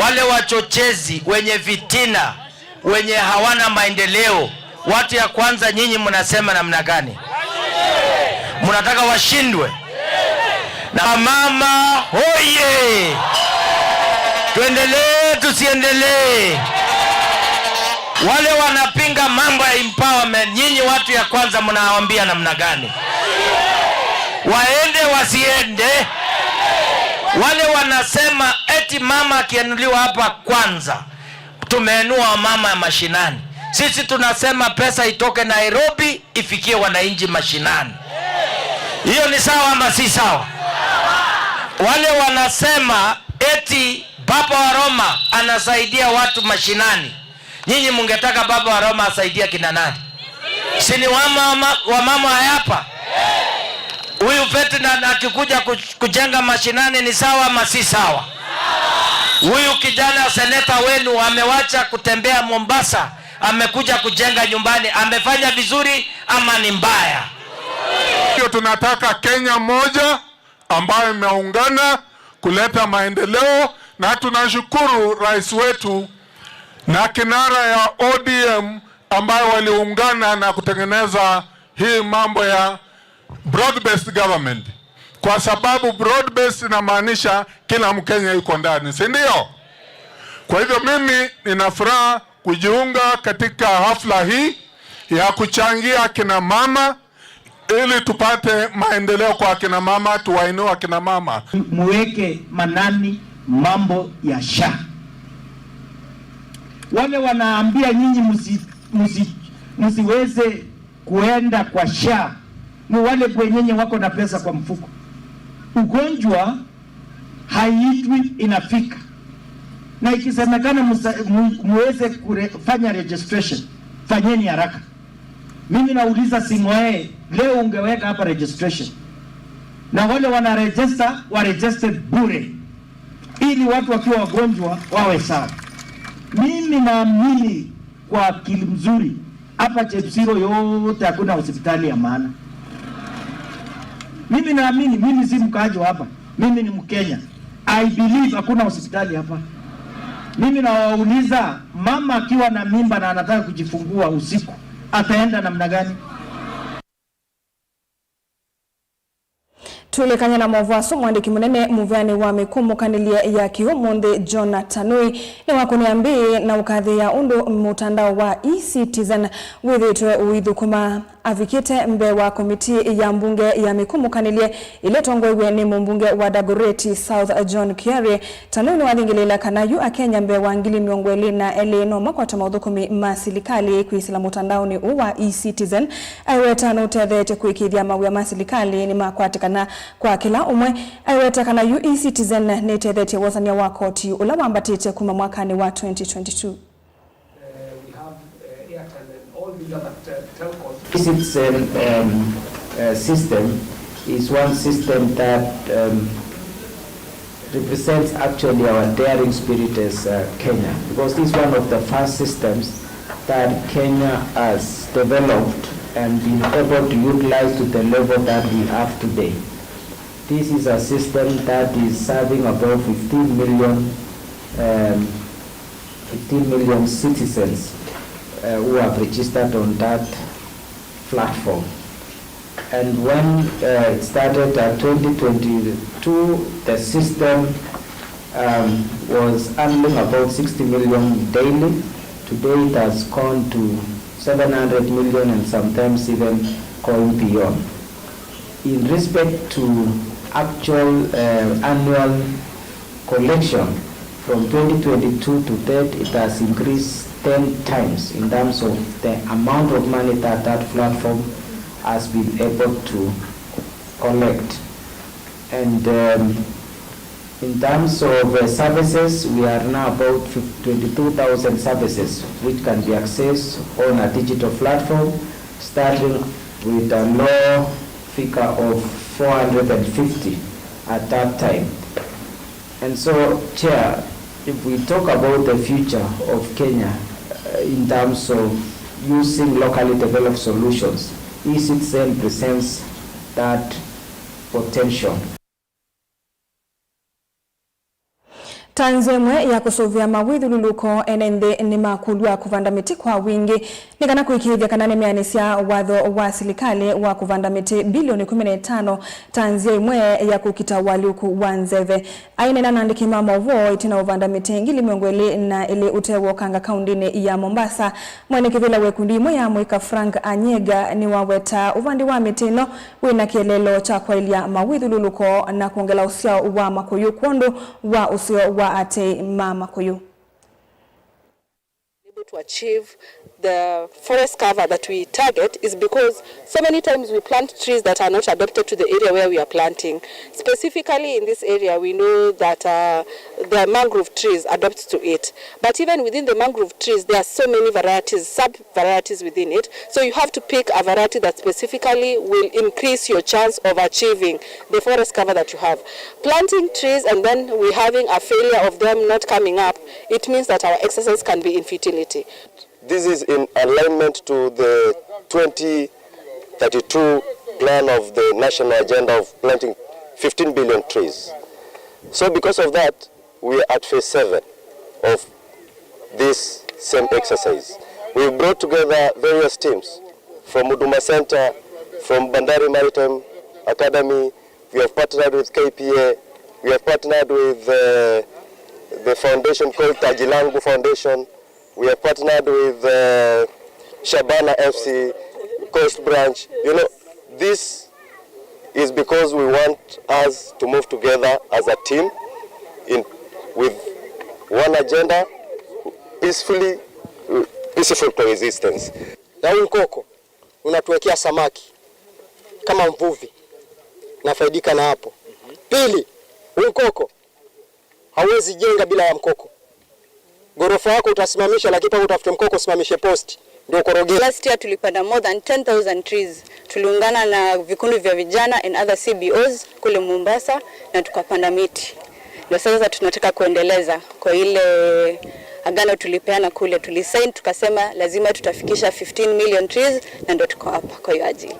Wale wachochezi, wenye fitina, wenye hawana maendeleo, watu ya kwanza, nyinyi mnasema namna gani? Mnataka washindwe? Na mama hoye! Tuendelee, tusiendelee? Wale wanapinga mambo ya empowerment, nyinyi watu ya kwanza mnawaambia namna gani? Waende, wasiende? Wale wanasema eti mama akiinuliwa hapa kwanza, tumeinua wamama ya mashinani. Sisi tunasema pesa itoke Nairobi ifikie wananchi mashinani. Hiyo ni sawa ama si sawa? Wale wanasema eti Papa wa Roma anasaidia watu mashinani, nyinyi mungetaka Papa wa Roma asaidia kina nani? Si ni wamama, wamama wa hapa? Huyu Ferdinand akikuja kuj-, kujenga mashinani ni sawa ama si sawa? Huyu kijana seneta wenu amewacha kutembea Mombasa, amekuja kujenga nyumbani, amefanya vizuri ama ni mbaya? Hiyo tunataka Kenya moja ambayo imeungana kuleta maendeleo, na tunashukuru rais wetu na kinara ya O D M ambayo waliungana na kutengeneza hii mambo ya broad-based government, kwa sababu broad-based inamaanisha kila Mkenya yuko ndani, si ndio? Kwa hivyo mimi nina furaha kujiunga katika hafla hii ya kuchangia kina mama ili tupate maendeleo kwa kina mama, tuwainue kina mama. Muweke manani mambo ya SHA. Wale wanaambia nyinyi musi-, musi-, musiweze kuenda kwa SHA ni wale wenyenye wako na pesa kwa mfuko. Ugonjwa haiitwi, inafika. Na ikisemekana musa-, mu-, muweze kure-, fanya registration, fanyeni haraka. Mimi nauliza Sing'oe, leo ungeweka hapa registration. Na wale wana register, wa register bure. Ili watu wakiwa wagonjwa wawe sawa. Mimi naamini kwa akili mzuri, hapa Chepsiro yote hakuna hospitali ya maana. Mimi naamini, mimi si mkaaji wa hapa. Mimi ni Mkenya. I believe hakuna hospitali hapa. Mimi nawauliza, mama akiwa na mimba na anataka kujifungua usiku, ataenda namna gani? Tũilĩkany'a na maũvoo asu, mũandĩki mũnene mũveanĩ wa mĩkũmũkanĩlye ya kĩũmũnthĩ John Tanui nĩwakũnĩa mbĩ na ũkathĩĩa ũndũ mũtandao wa eCitizen wĩthĩĩtwe ũithũkũma. Avikĩte mbee wa komitii ya mbunge ya mĩkũmũkanĩlye ĩla ĩtongoew'e nĩ mũmbunge wa Dagoretti South John Kiari, Tanui nĩwathingĩlĩĩla kana yu Akenya mbee wa ngili mĩongo ĩlĩ na elĩ no makwate maũthũkũmi ma silikalĩ kwĩsĩla mũtandaonĩ ũũ wa eCitizen. Aiweta nũtetheetye kũĩkĩĩthya mawĩa ma silikalĩ nĩmakwatĩkana kwa kĩla ũmwe. Aiweta kana yu eCitizen nĩtetheetye wosany'a wa koti ũla wambatĩte kuma mwakanĩ wa twenty twenty-two. Uh, we have, uh, Airtel and all these other tel-, telcos. This is, um, um, uh, system is one system that, um, represents actually our daring spirit as, uh, Kenya, because this is one of the first systems that Kenya has developed and been able to utilize to the level that we have today. This is a system that is serving about fifteen million, um, fifteen million citizens, uh, who have registered on that platform. And when, uh, it started at twenty twenty-two, the system, um, was handling about sixty million daily. Today it has gone to seven hundred million and sometimes even going beyond. In respect to actual, uh, annual collection, From twenty twenty-two to date, it has increased ten times in terms of the amount of money that that platform has been able to collect. And um, in terms of uh, services, we are now about twenty-two thousand services which can be accessed on a digital platform, starting with a low figure of four hundred fifty at that time. And so, Chair, if we talk about the future of Kenya uh, in terms of using locally developed solutions, eCitizen presents that potential. Ta nzĩa ĩmwe ya kũsũvĩa mawĩthyũlũlũko, ene nthĩ nĩmakũlw'a kũvanda mĩtĩ kwa wingĩ nĩ kana kũĩkĩĩthya kana nĩmeanĩsya watho wa silikalĩ wa kũvanda mĩtĩ bilioni kũmi na itano ta nzĩa ĩmwe ya kũkita ũalyũku wa nzeve. Aineena na andĩki ma maũvoo ĩtina wa ũvanda mĩtĩ ngili mĩongo ĩlĩ na ĩlĩ ũtee wokanga kaũndĩnĩ ya Mombasa, mwene kĩvĩla wa ĩkundi ĩmwe ya amũika Frank Anyega nĩwaweta ũvandi wa mĩtĩ ĩno wĩ na kĩeleelo kya kwaĩlya mawĩthyũlũlũko na kwongela ũsyao wa Makũyũ kwondũ wa ũseo wa aatĩĩi ma Makũyũ. Able to achieve the forest cover that we target is because so many times we plant trees that are not adapted to the area where we are planting. Specifically in this area, we know that uh, the mangrove trees adapt to it. But even within the mangrove trees, there are so many varieties, sub varieties within it. So you have to pick a variety that specifically will increase your chance of achieving the forest cover that you have. Planting trees and then we having a failure of them not coming up, it means that our exercise can be in futility. This is in alignment to the twenty thirty-two plan of the national agenda of planting fifteen billion trees. So because of that, we are at phase seven of this same exercise. We brought together various teams from Huduma Center, from Bandari Maritime Academy, we have partnered with K P A, we have partnered with uh, the foundation called Taji Langu Foundation, we have partnered with uh, Shabana F C, Coast Branch. You know, this is because we want us to move together as a team in, with one agenda, peacefully, peaceful coexistence. Na huu mkoko unatuwekea samaki kama mvuvi, nafaidika na hapo. Pili, huu mkoko hauwezi jenga bila ya mkoko. Ghorofa yako utasimamisha, lakini mpaka utafute mkoko usimamishe posti ndio ukorogee. Last year tulipanda more than ten thousand trees. Tuliungana na vikundi vya vijana and other C B Os kule Mombasa na tukapanda miti. Ndio sasa tunataka kuendeleza kwa ile agano tulipeana kule, tulisign tukasema lazima tutafikisha fifteen million trees, na ndio tuko hapa kwa hiyo ajili.